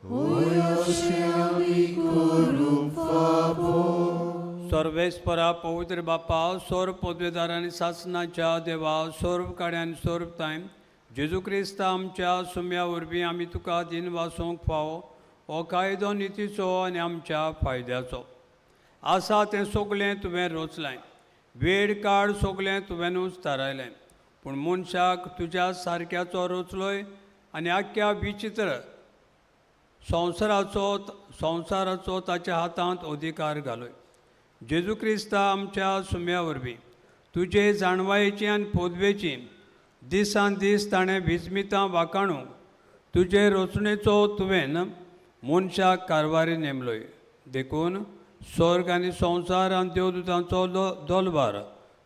होय अशें आमी करूंक फावो. सर्वेस्परा पवित्र बापा, सोर पदवेदार आनी सासनाच्या देवा, सोर्व काड्यान सोर्व तायम जेजू क्रिस्त आमच्या सुम्या वरवीं आमी तुका दिनवासूंक फावो. हो कायदो नितीचो आनी आमच्या फायद्याचो आसा तें सगळें तुवें रोचलें, वेळ काळ सगळें तुवेंनूच थारायलें, पूण मनशाक तुज्या सारक्याचो रोचलोय आनी आख्ख्या विचित्र संवसाराचो संवसाराचो ताच्या हातांत अधिकार घालोय. जेजू क्रिस्ता आमच्या सुम्या वरवीं तुजे जाणवायेची आनी पोदवेची दिसान दीस ताणें विस्मितां वाकाणूंक तुजे रचणेचो तुवें मनशाक कारवारी नेमलोय. देखून स्वर्ग आनी संवसार आनी देवदूतांचो दोलवार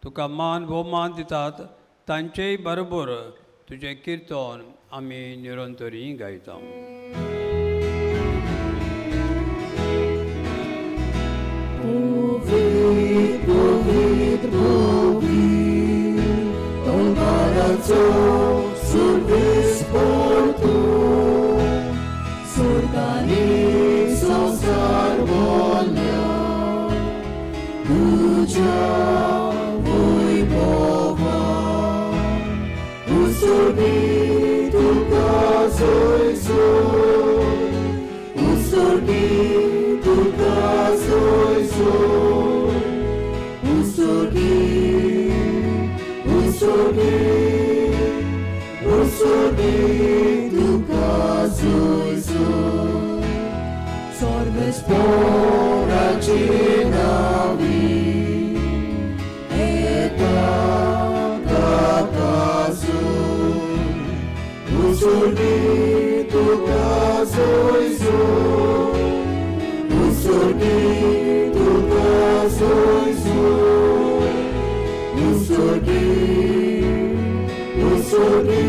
तुका मान भोवमान दितात, तांचेय बरोबर तुजें किर्तन आमी निरंतरी गायता. पवित्र पवित्र तलवाराचो सुरवेस्पोर तूं स्वर्गानी संवसार बोल्या तुज्या वैभवान उसर्गी तुका सोयसोय उसर्गी तुका सोयसोय उसर्गी उसर्गी उसर्गी तुका सोयसोय सर्वेस्पोराचे नावी एता काकासून उसर्गी तुका सोयसोय उसर्गी तुका सोयसोय उसर्गी उसर्गी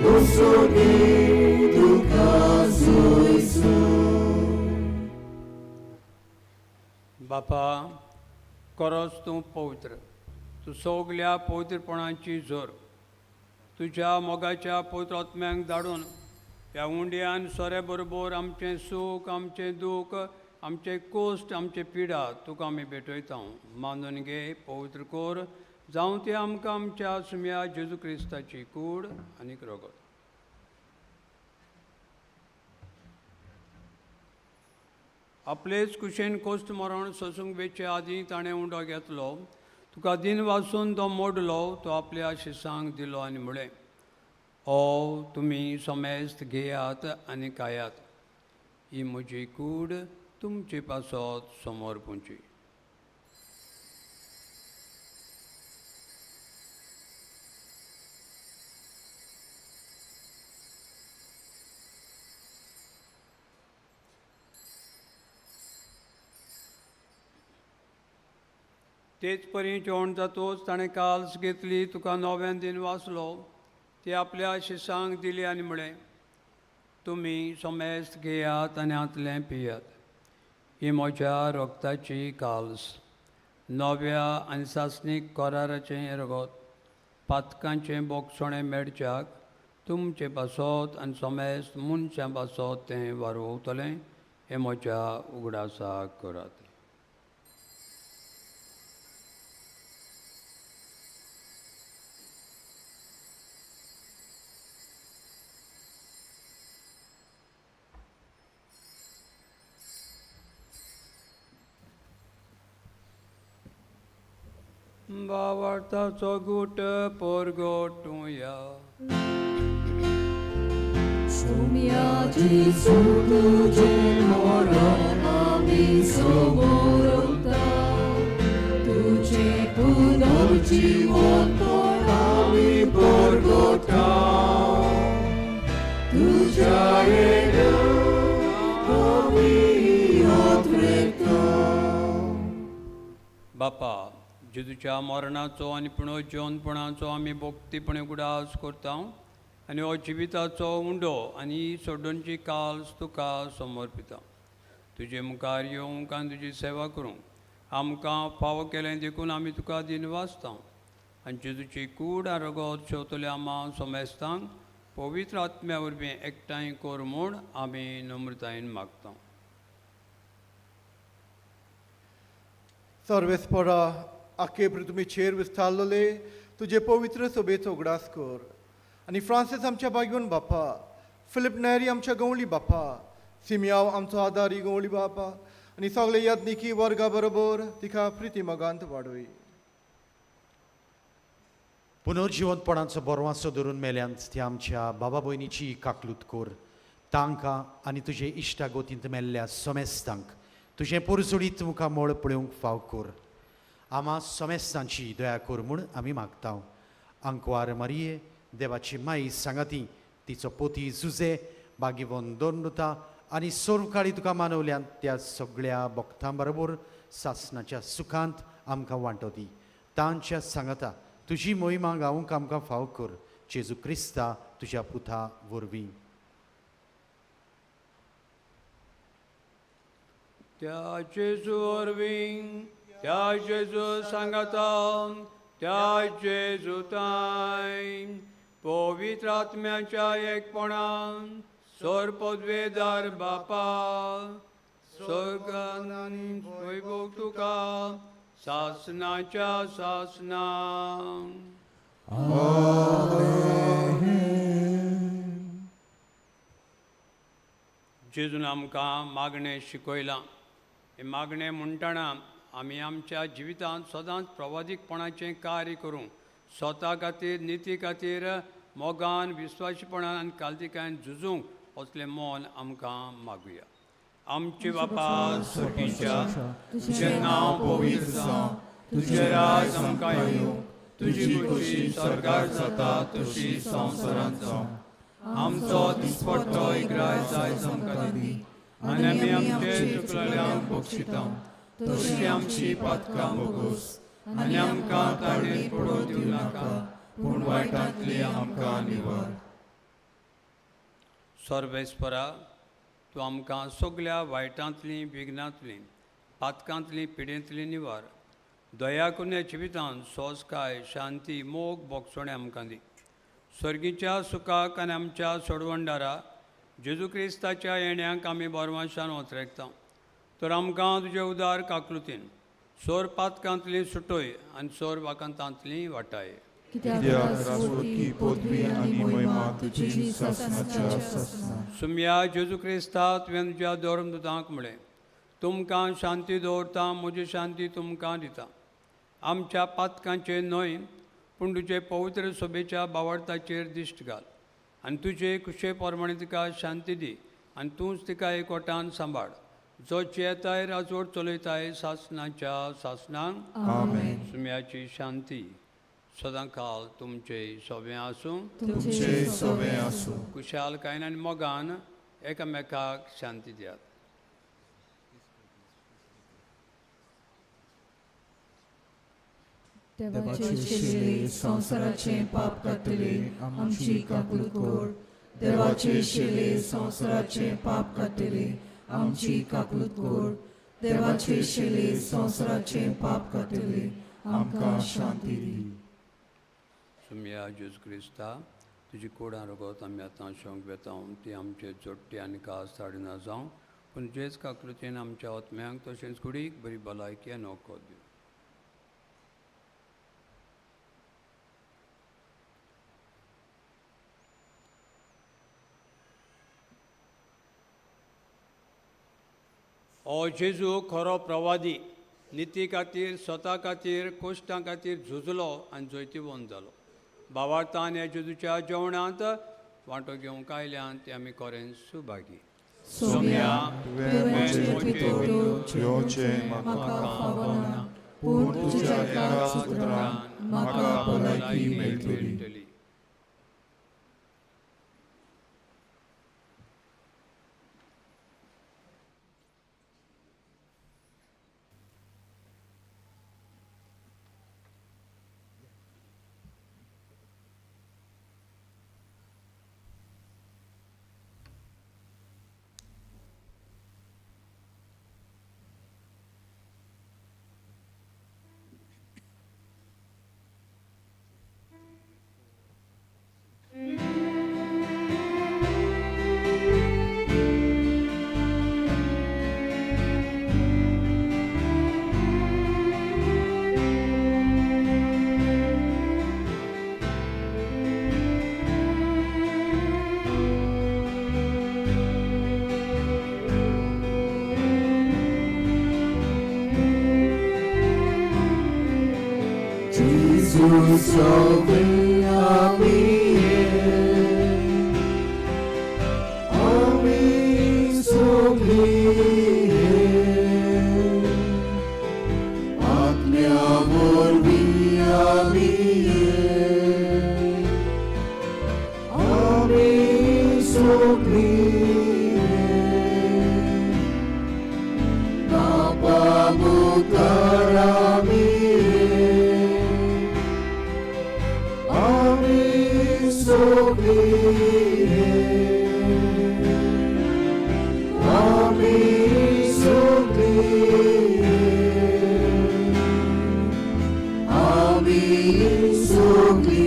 उसर्गी तुका सोयसोय. बापा, खरोच तूं पवित्र, तूं सगल्या पवित्रपणाची जोर. तुज्या मोगाच्या पवित्र आत्म्यांक धाडून ह्या उंड्यान सोऱ्या बरोबर आमचें सूख, आमचें दूख, आमचें कोश्ट, आमचें पिडा तुका आमी भेटयता. मानून घे, पवित्र कोर, जावं ती आमकां आमच्या सुम्या जेजू क्रिस्ताची कूड आनीक रगत. आपलेच कुशेन कोश्ट मरण सोसूंक वेचे आदीं ताणें उंडो घेतलो, तुका दिन वासून तो मोडलो, तो आपल्या शिसांक दिलो आनी म्हळें, ओ तुमी समेस्त घेयात आनी खायात, ही म्हजी कूड तुमचे पासत समोर पुंची. तेच परी जेवण जातोच ताणें काल्स घेतली, तुका नव्यान दिन वाचलो, ती आपल्या शिसांक दिली आनी म्हळें, तुमी समेस्त घेयात आनी हांतलें पियात, ही म्हज्या रगताची काल्स, नव्या आनी सासणीक कराराचें रगत, पातकांचें बोगसणें मेळच्याक तुमचे पासत आनी समेस्त मनशां पासत तें वारवतलें, हें म्हज्या उगडासाक करात. बावार्थाचो गुट पोरगोटुया. सुम्या जेजू तुजें मरण आमी समोरता, तुजें पुनर्जिवनपण आमी परगटा, तुज्या येण्याक आमी यात्रेता. बापा, जेजूच्या मरणाचो आनी पुनर्जिवनपणाचो आमी भक्तीपणे उगडास करता आनी हो जिविताचो उंडो आनी सोडणची काल्स तुका समर्पिता. तुजे मुखार येवंक आनी तुजी सेवा करूंक आमकां फावो केलें देखून आमी तुका दिनवासता आनी जेजूची कूड आनी रगत शेवतल्या आमा समेस्तांक पवित्र आत्म्या वरवीं एकठांय कर म्हूण आमी नम्रतायेन मागता. सर्वेस्परा आखे पृथ्वीचेर विस्तारलेले तुजे पवित्र सभेचो उगडास कर आनी फ्रांसीस आमच्या बागून बापा, फिलीप नेरी आमच्या गवळी बापा, सिमियाव आमचो आदारी गवळी बापा आनी सगळे यादनिकी वर्गा बरोबर तिका प्रिती मोगांत वाडोय. पुनर्जिवंतपणाचो बरवासो धरून मेल्यांत त्या आमच्या बाबा भयणीची काकलूत कर, तांकां आनी तुजे इश्टागोतींत मेल्ल्या सोमेस्तांक तुजें पोरजोडीत मुखामळ पळोवंक फाव कर. आमा सोमेस्तांची दया कर म्हूण आमी मागता. आंकवार मारिये देवाची माई सांगाती तिचो पोती जुजे बागीवन दोनता आनी सोरकाळी तुका मानवल्यान त्या सगळ्या भक्तां बरोबर सासणाच्या सुखांत आमकां वांटो दी. तांच्या सांगाता तुजी मोहिमा गावंक आमकां फाव कर. जेजू क्रिस्ता तुज्या पुता वरवीं. त्या जेजू वरवीं, त्या जेजू सांगाता, त्या जेजू ताय पवित्र आत्म्याच्या एकपणान सोर पदवेदार बापा स्वर्गान आनी वैभव तुका सासनाच्या सासना. जेजून आमकां मागणें शिकयलां. हें मागणें म्हणटना आमी आमच्या जिवितांत सदांच प्रवादीकपणाचें कार्य करूंक स्वता खातीर, निती खातीर, मोगान, विस्वाशीपणान आनी कालतिकायेन झुजूंक असलें मन आमकां मागुया. आमचे बापा स्वर्गीच्या, तुजें नांव पवित्र जावं, तुजें राज आमकां येवं, तुजी खोशी स्वर्गार जाता तशी संवसारांत जावं. आमचो दिसपट्टो इग्राय आयज आमकां दी आनी आमी आमचे चुकलेल्यांक बक्षिता तशी आमची पातकां बोगोस आनी आमकां ताणें पडोवंक दिवं नाका पूण वायटांतली आमकां निवार. सर्वेस्परा, तूं आमकां सगल्या वायटांतली, विघ्नांतली, पातकांतली, पिडेंतली निवार. दया करून ह्या जिवितांत सोंसकाय, शांती, मोग, भोगसणें आमकां दी. स्वर्गीच्या सुखाक आनी आमच्या सोडवणदारा जेजू क्रिस्ताच्या येण्याक आमी बरवाशान वतरेकता. तर आमकां तुजे उदार काकलुतीन सोर पातकांतली सुटोय आनी सोर वाकांतांतली वाटाय. सुमया जेजू क्रिस्ता, तुवें तुज्या धर्मदूतांक म्हळें, तुमकां शांती दवरता, म्हजी शांती तुमकां दिता. आमच्या पातकांचेर न्हय पूण तुजे पवित्र सभेच्या बावडताचेर दिश्ट घाल आनी तुजे कुशे प्रमाणे तिका शांती दी आनी तूंच तिका एकवटान सांबाळ, जो चेताय राजवट चलयताय सासणाच्या सासणांक. आमेन. सुम्याची शांती सदांकाल तुमचे सोबें आसूं, तुमचे सोबें आसूं. कुशालकायेन आनी मोगान एकामेकाक शांती दियात. देवाचे शिले संवसाराचें पाप काडटले आमची काकूत कर. देवाचे शिले संवसाराचें पाप काडटले आमची काकूत कर. देवाचे शिले संवसाराचें पाप काडटले आमकां शांती दी. सुमया जेजू क्रिस्ता, तुजी कोडां रगत आमी आतां शोंक वेता ती आमचे जोडटी आनी कास हाडिना जावं, पूण जेज काकृतीन आमच्या आत्म्यांक तशेंच कुडीक बरी भलायकी आनी वखद दिवं. ओ जेजू खरो प्रवादी, निती खातीर, स्वता खातीर, कोश्टां खातीर झुजलो आनी जैतिवंत जालो. भावार्थान ह्या जेजूच्या जेवणांत वांटो घेवंक आयल्यान ते आमी खरेंच सुभागी. सोम्या, तुवें म्हजे येवचें म्हाका फावना, पूण तुज्या एका उतरान म्हाका भलायकी मेळटली. Jesus salve a mim, सगळीं आत्म्या वरवीं आमी आमी सगळीं बापा मुखार आमी आमी सगळीं आमी सगळीं आमी सगळीं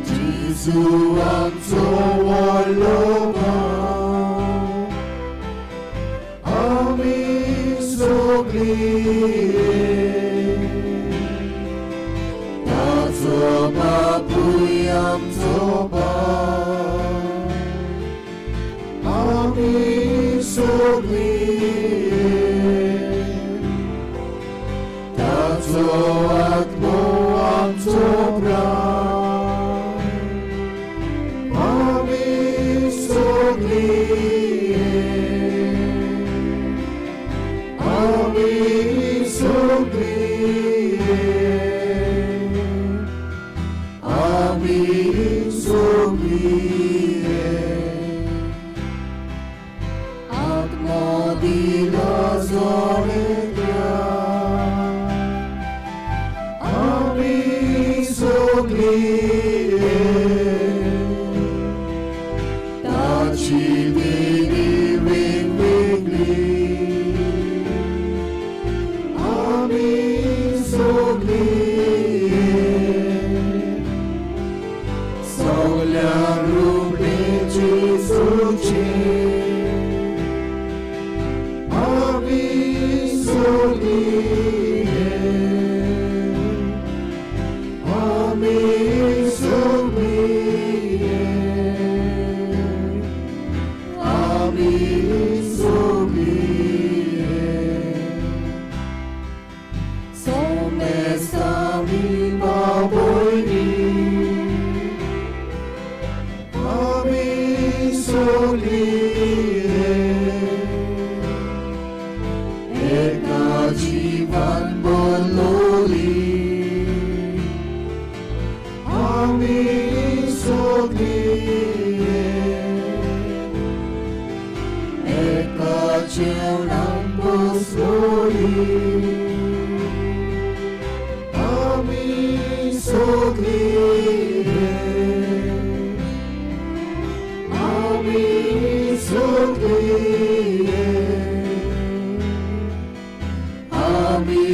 जेजू आमचो व्हडलो भाव आमी सगळीं ताचो बापूय आमचो बाप आमी सगळीं ताचो आत्मो आमचो प्राण आमी सगळीं आमी सगळीं आमी सगळीं आत्मो दिला जोडल्या आमी सगळीं ताची देणी वेगवेगळी आमी सगळीं सगल्या रुपणेची सुची आमी सगळीं आमी सगळीं आमी सगळीं सोमेस्तामी बाबोयनी आमी सगळीं एका जीवन बोलोली आमी सगळीं एका जेवणान बसलोली आमी सगळीं आमी सगळीं आमी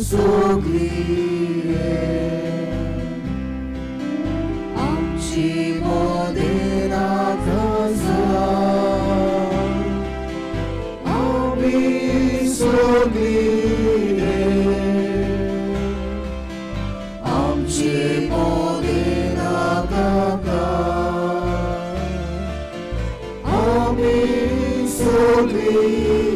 सगळीं आमची मदेरात आसा आमी सगळीं आमचे मदेरात आसा आमी सगळीं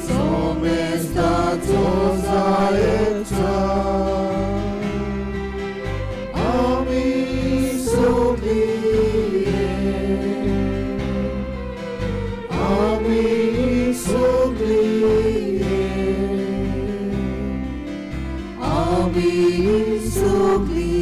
सोमेस्ताचो जायचा आमी सगळीं आमी सगळीं आमी सगळीं.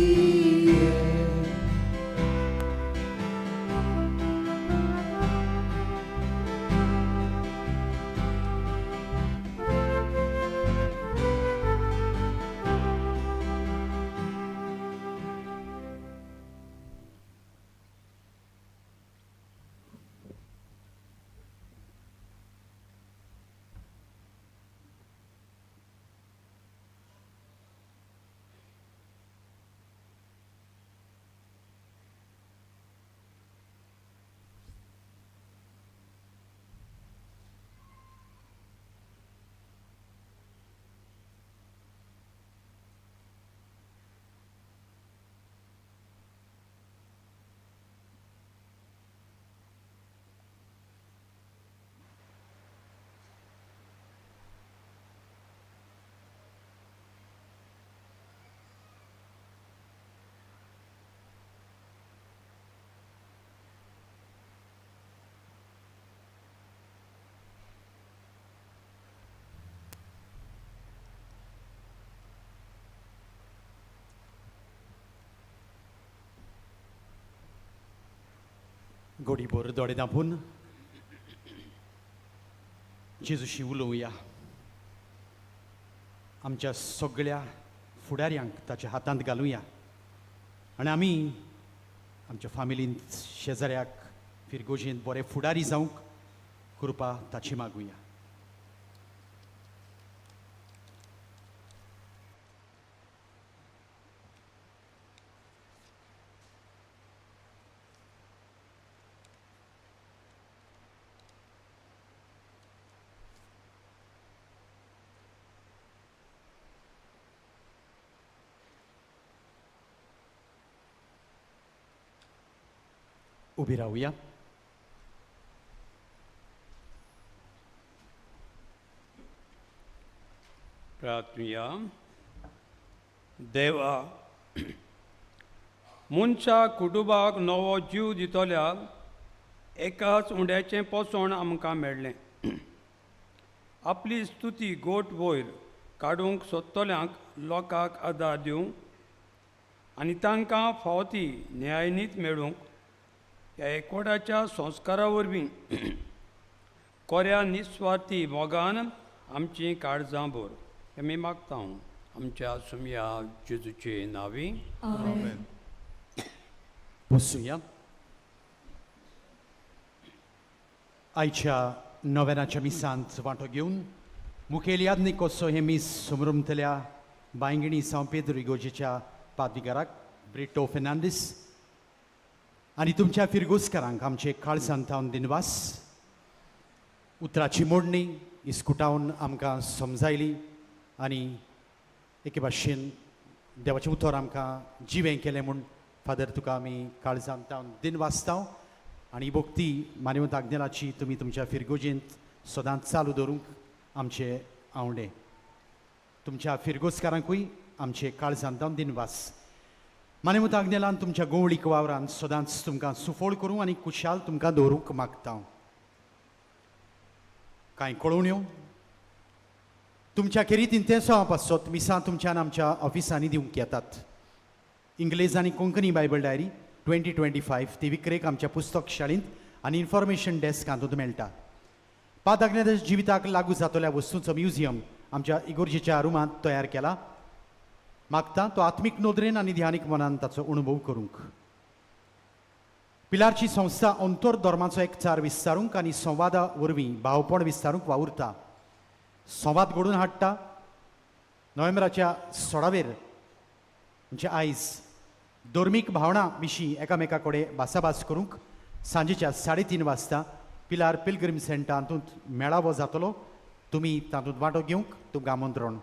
गोडीभर दोळे दांपून जेजूशी उलोवया. आमच्या सगळ्या फुडाऱ्यांक ताच्या हातांत घालुया आनी आमी आमच्या फामिलींत, शेजाऱ्याक, फिरगोजेंत बरे फुडारी जावंक कृपा ताची मागुया. उबी रावूया. प्रार्थनुया. देवा, मनशा कुटुंबाक नवो जीव दितल्या एकाच उंड्याचें पोसण आमकां मेळ्ळें. आपली स्तुती गोट वयर काडूंक सोदतल्यांक लोकांक आदार दिवंक आनी तांकां फावो ती न्यायनीत मेळूंक ह्या एकवटाच्या संस्कारा वरवीं कोऱ्या निस्वार्थी मोगान आमचीं काळजां भर. आमी मागता आमच्या सुमया जेजूचे नांवी. आमेन. बसुया. आयच्या नव्यानाच्या मिसांत वांटो घेवन मुखेल यादनीक कसो हें मीस समरमतल्या बांयगिणी सांव पेद्रो इगोजेच्या पादविगाराक ब्रिटो फेर्नांडीस आनी तुमच्या फिरगोजकारांक आमचे काळजांत थावन दिनवास. उतराची मोडणी इस्कुटावन आमकां समजायली आनी एके भाशेन देवाचें उतर आमकां जिवें केलें म्हूण फादर तुका आमी काळजांत थावन दिनवासता. आनी भक्ती मानवत आग्नेलाची तुमी तुमच्या फिरगोजेंत सदांच चालू दवरूंक आमचे आवडे. तुमच्या फिरगोजकारांकूय आमचे काळजांत थावन दिनवास. मानवत आग्नेलान तुमच्या गोवळीक वावरान सदांच तुमकां सुफळ करूं आनी कुशाल तुमकां दवरूंक मागता. कांय कळोवण्यो तुमच्या खेरीत इंतेसांव पासत मिसां तुमच्यान आमच्या ऑफिसांनी दिवंक येतात. इंग्लेज आनी कोंकणी बायबल डायरी 2025 ती विक्रेक आमच्या पुस्तक शाळेंत आनी इन्फॉर्मेशन डेस्क हातूंत मेळटा. पाद आग्नेलाच्या जिविताक लागू जातल्या वस्तूंचो म्युझियम आमच्या इगोर्जेच्या रुमांत तयार केला. मागता तो आत्मीक नदरेन आनी ध्यानीक मनान ताचो अणभव करूंक. पिलारची संस्था अंतर धर्माचो एकचार विस्तारूंक आनी संवादा वरवीं भावपण विस्तारूंक वावुरता. संवाद घडोवन हाडटा. नोव्हेंबराच्या 16वेर म्हणजे आयज धर्मीक भावनां विशीं एकामेका कडेन भासाभास करूंक सांजेच्या 3:30 वाजता पिलार पिलग्रीम सेंटर हातूंत मेळावो जातलो. तुमी तातूंत वांटो घेवंक तुमकां आमंत्रण.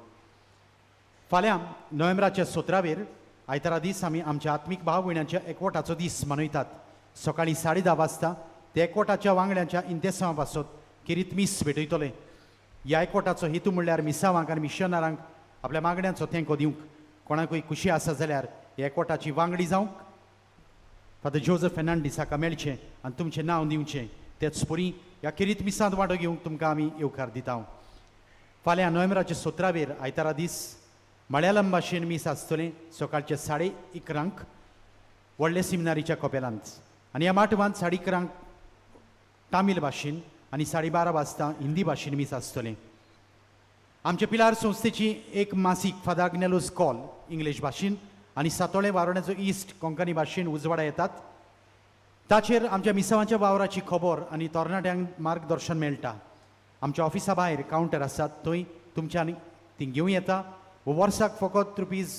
फाल्यां नोव्हेंबराच्या 17वेर आयतारा दीस आमी आमच्या आत्मीक भाव भयणांच्या एकवटाचो दीस मनयतात. सकाळीं 10:30 वाजता ते एकवटाच्या वांगड्यांच्या इंतेसांवा पासत किरीत मीस भेटयतले. ह्या एकवटाचो हेतू म्हणल्यार मिसावांक आनी मिशनरांक आपल्या मागण्यांचो तेंको दिवंक. कोणाकूय खुशी आसा जाल्यार ह्या एकवटाची वांगडी जावंक फादर जोजफ फेर्नांडीस हाका मेळचें आनी तुमचें नांव दिवचें. तेच परी ह्या किरीत मिसांत वांटो घेवंक तुमकां आमी येवकार दिता. फाल्यां नोव्हेंबराच्या 17वेर आयतारा दीस मळयालम भाशेन मीस आसतलें सकाळच्या 11:30 व्हडले सिमिनारीच्या कपेलांत आनी ह्या माटवांत 11:30 तामील भाशेन आनी 12:30 वाजता हिंदी भाशेन मीस आसतलें. आमच्या पिलार संस्थेची एक मासीक फादर आग्नेलोस कॉल इंग्लीश भाशेन आनी सातोळें वारोण्याचो इस्ट कोंकणी भाशेन उजवाडा येतात. ताचेर आमच्या मिसावांच्या वावराची खबर आनी तरणाट्यांक मार्गदर्शन मेळटा. आमच्या ऑफिसा भायर कावंटर आसात थंय तुमच्यान ती घेवं येता. वर्साक फकत रुपीज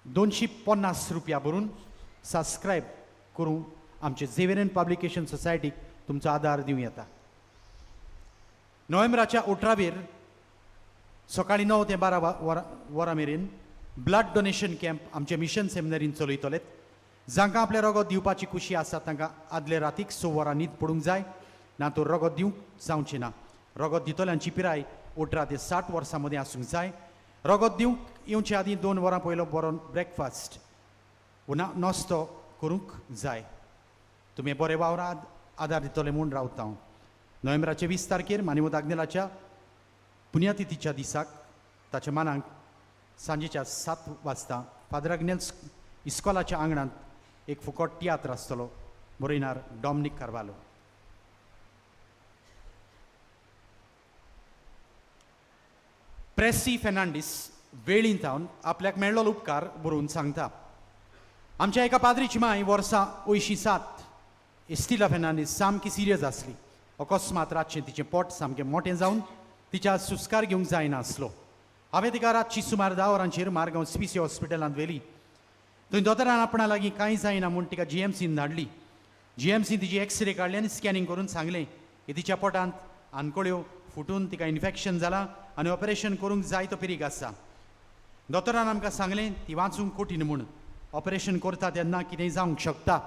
250 रुपया भरून सबस्क्रायब करूं आमचे झेवियरियन पब्लिकेशन सोसायटीक तुमचो आदार दिवं येता. नोव्हेंबराच्या 18वेर सकाळीं 9 ते 12 वरां मेरेन ब्लड डोनेशन कॅम्प आमचे मिशन सेमिनरीन चलयतले. जांकां आपलें रगत दिवपाची खुशी आसा तांकां आदले रातीक 6 वरां न्हीद पडूंक जाय, ना तर रगत दिवंक जावचें ना. रगत दितल्यांची पिराय 18 ते 60 वर्सां मदीं आसूंक जाय. रगत दिवंक येवचे आदीं 2 वरां पयलो बरो ब्रेकफास्ट ना नाश्तो करूंक जाय. तुमी बरे वावरात आदार दितले म्हूण रावता हांव. नोव्हेंबराचे 20 तारखेर मानिवत आग्नेलाच्या पुण्यतिथीच्या दिसाक ताच्या मानाक सांजेच्या 7 वाजता फादर आग्नेल इस्कॉलाच्या आंगणांत एक फुकट तियात्र आसतलो. बरयणार डॉमनीक कार्वालो. प्रेसी फेर्नांडीस वेळीन थावन आपल्याक मेळ्ळो उपकार बरोवन सांगता. आमच्या एका पाद्रीची माय वर्सां 87 इस्टिला फेर्नांडीस सामकी सिरियस आसली. अकस्मात रातचें तिचें पोट सामकें मोटें जावन तिच्या सुस्कार घेवंक जायना आसलो. हांवें तिका रातची सुमार 10 वरांचेर मारगांव स्पीसी हॉस्पिटलांत व्हेली. थंय दोतोरान आपणा लागीं कांय जायना म्हूण तिका जीएमसीन धाडली. जीएमसीन तिची एक्सरे काडली आनी स्कॅनिंग करून सांगलें की तिच्या पोटांत आनकळ्यो फुटून तिका इन्फेक्शन जालां आनी ऑपरेशन करूंक जाय तो पिरीग आसा. दोतोरान आमकां सांगलें ती वाचूंक कठीण म्हूण, ऑपरेशन करता तेन्ना कितेंय जावंक शकता.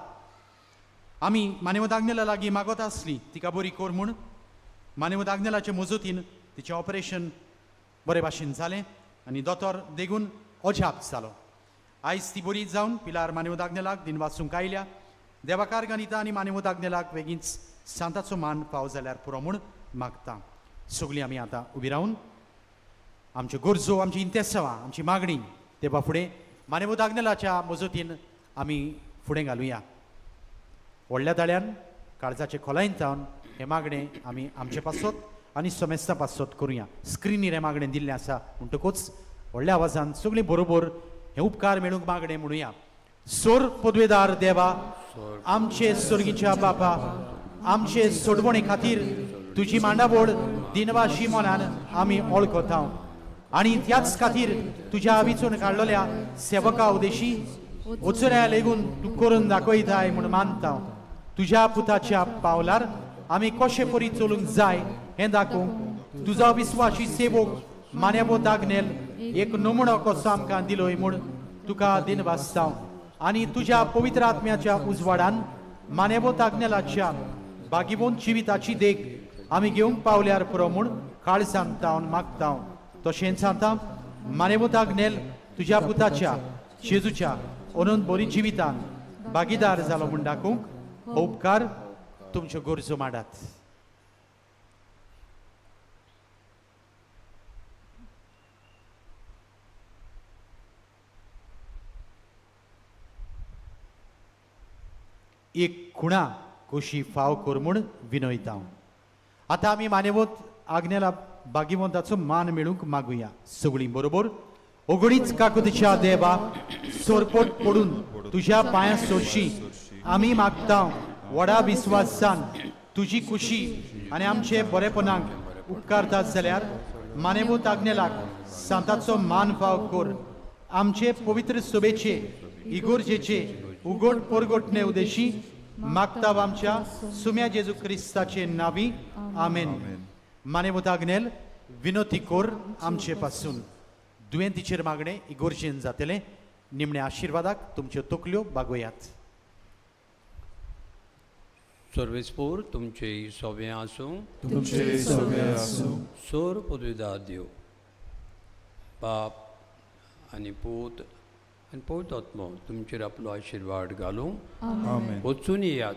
आमी मानेवत आग्नेला लागीं मागत आसली तिका बरी कर म्हूण. मानेवत आग्नेलाचे मजतीन तिचें ऑपरेशन बरे भाशेन जालें आनी दोतोर देगून अजाप जालो. आयज ती बरी जावन पिलार मानेवत आग्नेलाक दिन वाचूंक आयल्या. देवाकार गणिता आनी मानेवत आग्नेलाक बेगीनच सांताचो मान फाव जाल्यार पुरो म्हूण मागता. सगळीं आमी आतां उबी रावन आमच्यो गरजो, आमची इंतेसांवां, आमची मागणी देवा फुडें मानेवत आग्नेलाच्या मजतीन आमी फुडें घालुया. व्हडल्या ताळ्यान काळजाचे खोलायेन जावन हें मागणें आमी आमचे पासत आनी समेस्ता पासत करुया. स्क्रिनीर हें मागणें दिल्लें आसा म्हणटकूच व्हडल्या आवाजान सगळीं बरोबर हें उपकार मेळूंक मागणें म्हणुया. सोर पदवेदार देवा, आमचे सोर्गीच्या बापा, आमचे सोडवणे खातीर तुजी मांडावळ दिनवाशी मनान आमी वळखता आनी त्याच खातीर तुज्या विचून काडलेल्या सेवका उदेशी उचऱ्या लेगून तूं करून दाखयताय म्हूण मानता. तुज्या पुताच्या पावलार आमी कशे परी चलूंक जाय हें दाखोवंक तुजो विस्वाशी सेवक मान्याबो दागनेल एक नमुणो कसो आमकां दिलोय म्हूण तुका दिनवासता. आनी तुज्या पवित्र आत्म्याच्या उजवाडान मान्याबो दागनेलाच्या बागिवोन जिविताची देख आमी घेवंक पावल्यार पुरो म्हूण काळजान तावन मागता. तशेंच आतां मानेवो दागनेल तुज्या पुताच्या जेजूच्या अनंत बरी जिवितान भागीदार जालो म्हूण दाखोवंक हो उपकार तुमच्यो गरजो मांडात. एक खुणा कशी फाव कर म्हूण विनयता. आतां आमी मानेवत आग्नेला बागिवंताचो मान मेळूंक मागुया. सगळीं बरोबर. ओगडीच काकुतीच्या देवा, सोरपोट पडून तुज्या पांयां सोरशी आमी मागता. व्हडा विस्वासान तुजी खुशी आनी आमचे बरेपणाक उपकारतात जाल्यार मानेवत आग्नेलाक सांताचो मान फाव कर. आमचे पवित्र सोबेचे इगोर्जेचे उगोट परगोटणे उदेशी मागता आमच्या सुम्या जेजू क्रिस्ताचे नावी. आमेन. मानेवत आग्नेल विनोती कोर आमचे पासून. दुयेंतीचेर मागणें इगोर्जेन जातलें. निमण्या आशिर्वादाक तुमच्यो तकल्यो बागोयात. सर्वेस्पोर तुमचे सोबें आसूं. तुमचे सोबें आसूं. सोर पदवीदार देव बाप आनी पूत आनी पवित्र आत्मो तुमचेर आपलो आशिर्वाद घालूं. आमेन. वचून येयात,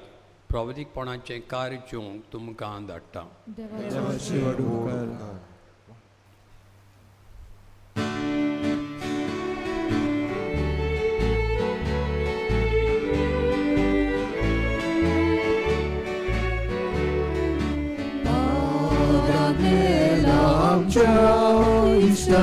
प्रवदीकपणाचें कार्य जेवंक तुमकां धाडटा. देवाचे व्हड उपकार. आमच्या इश्टा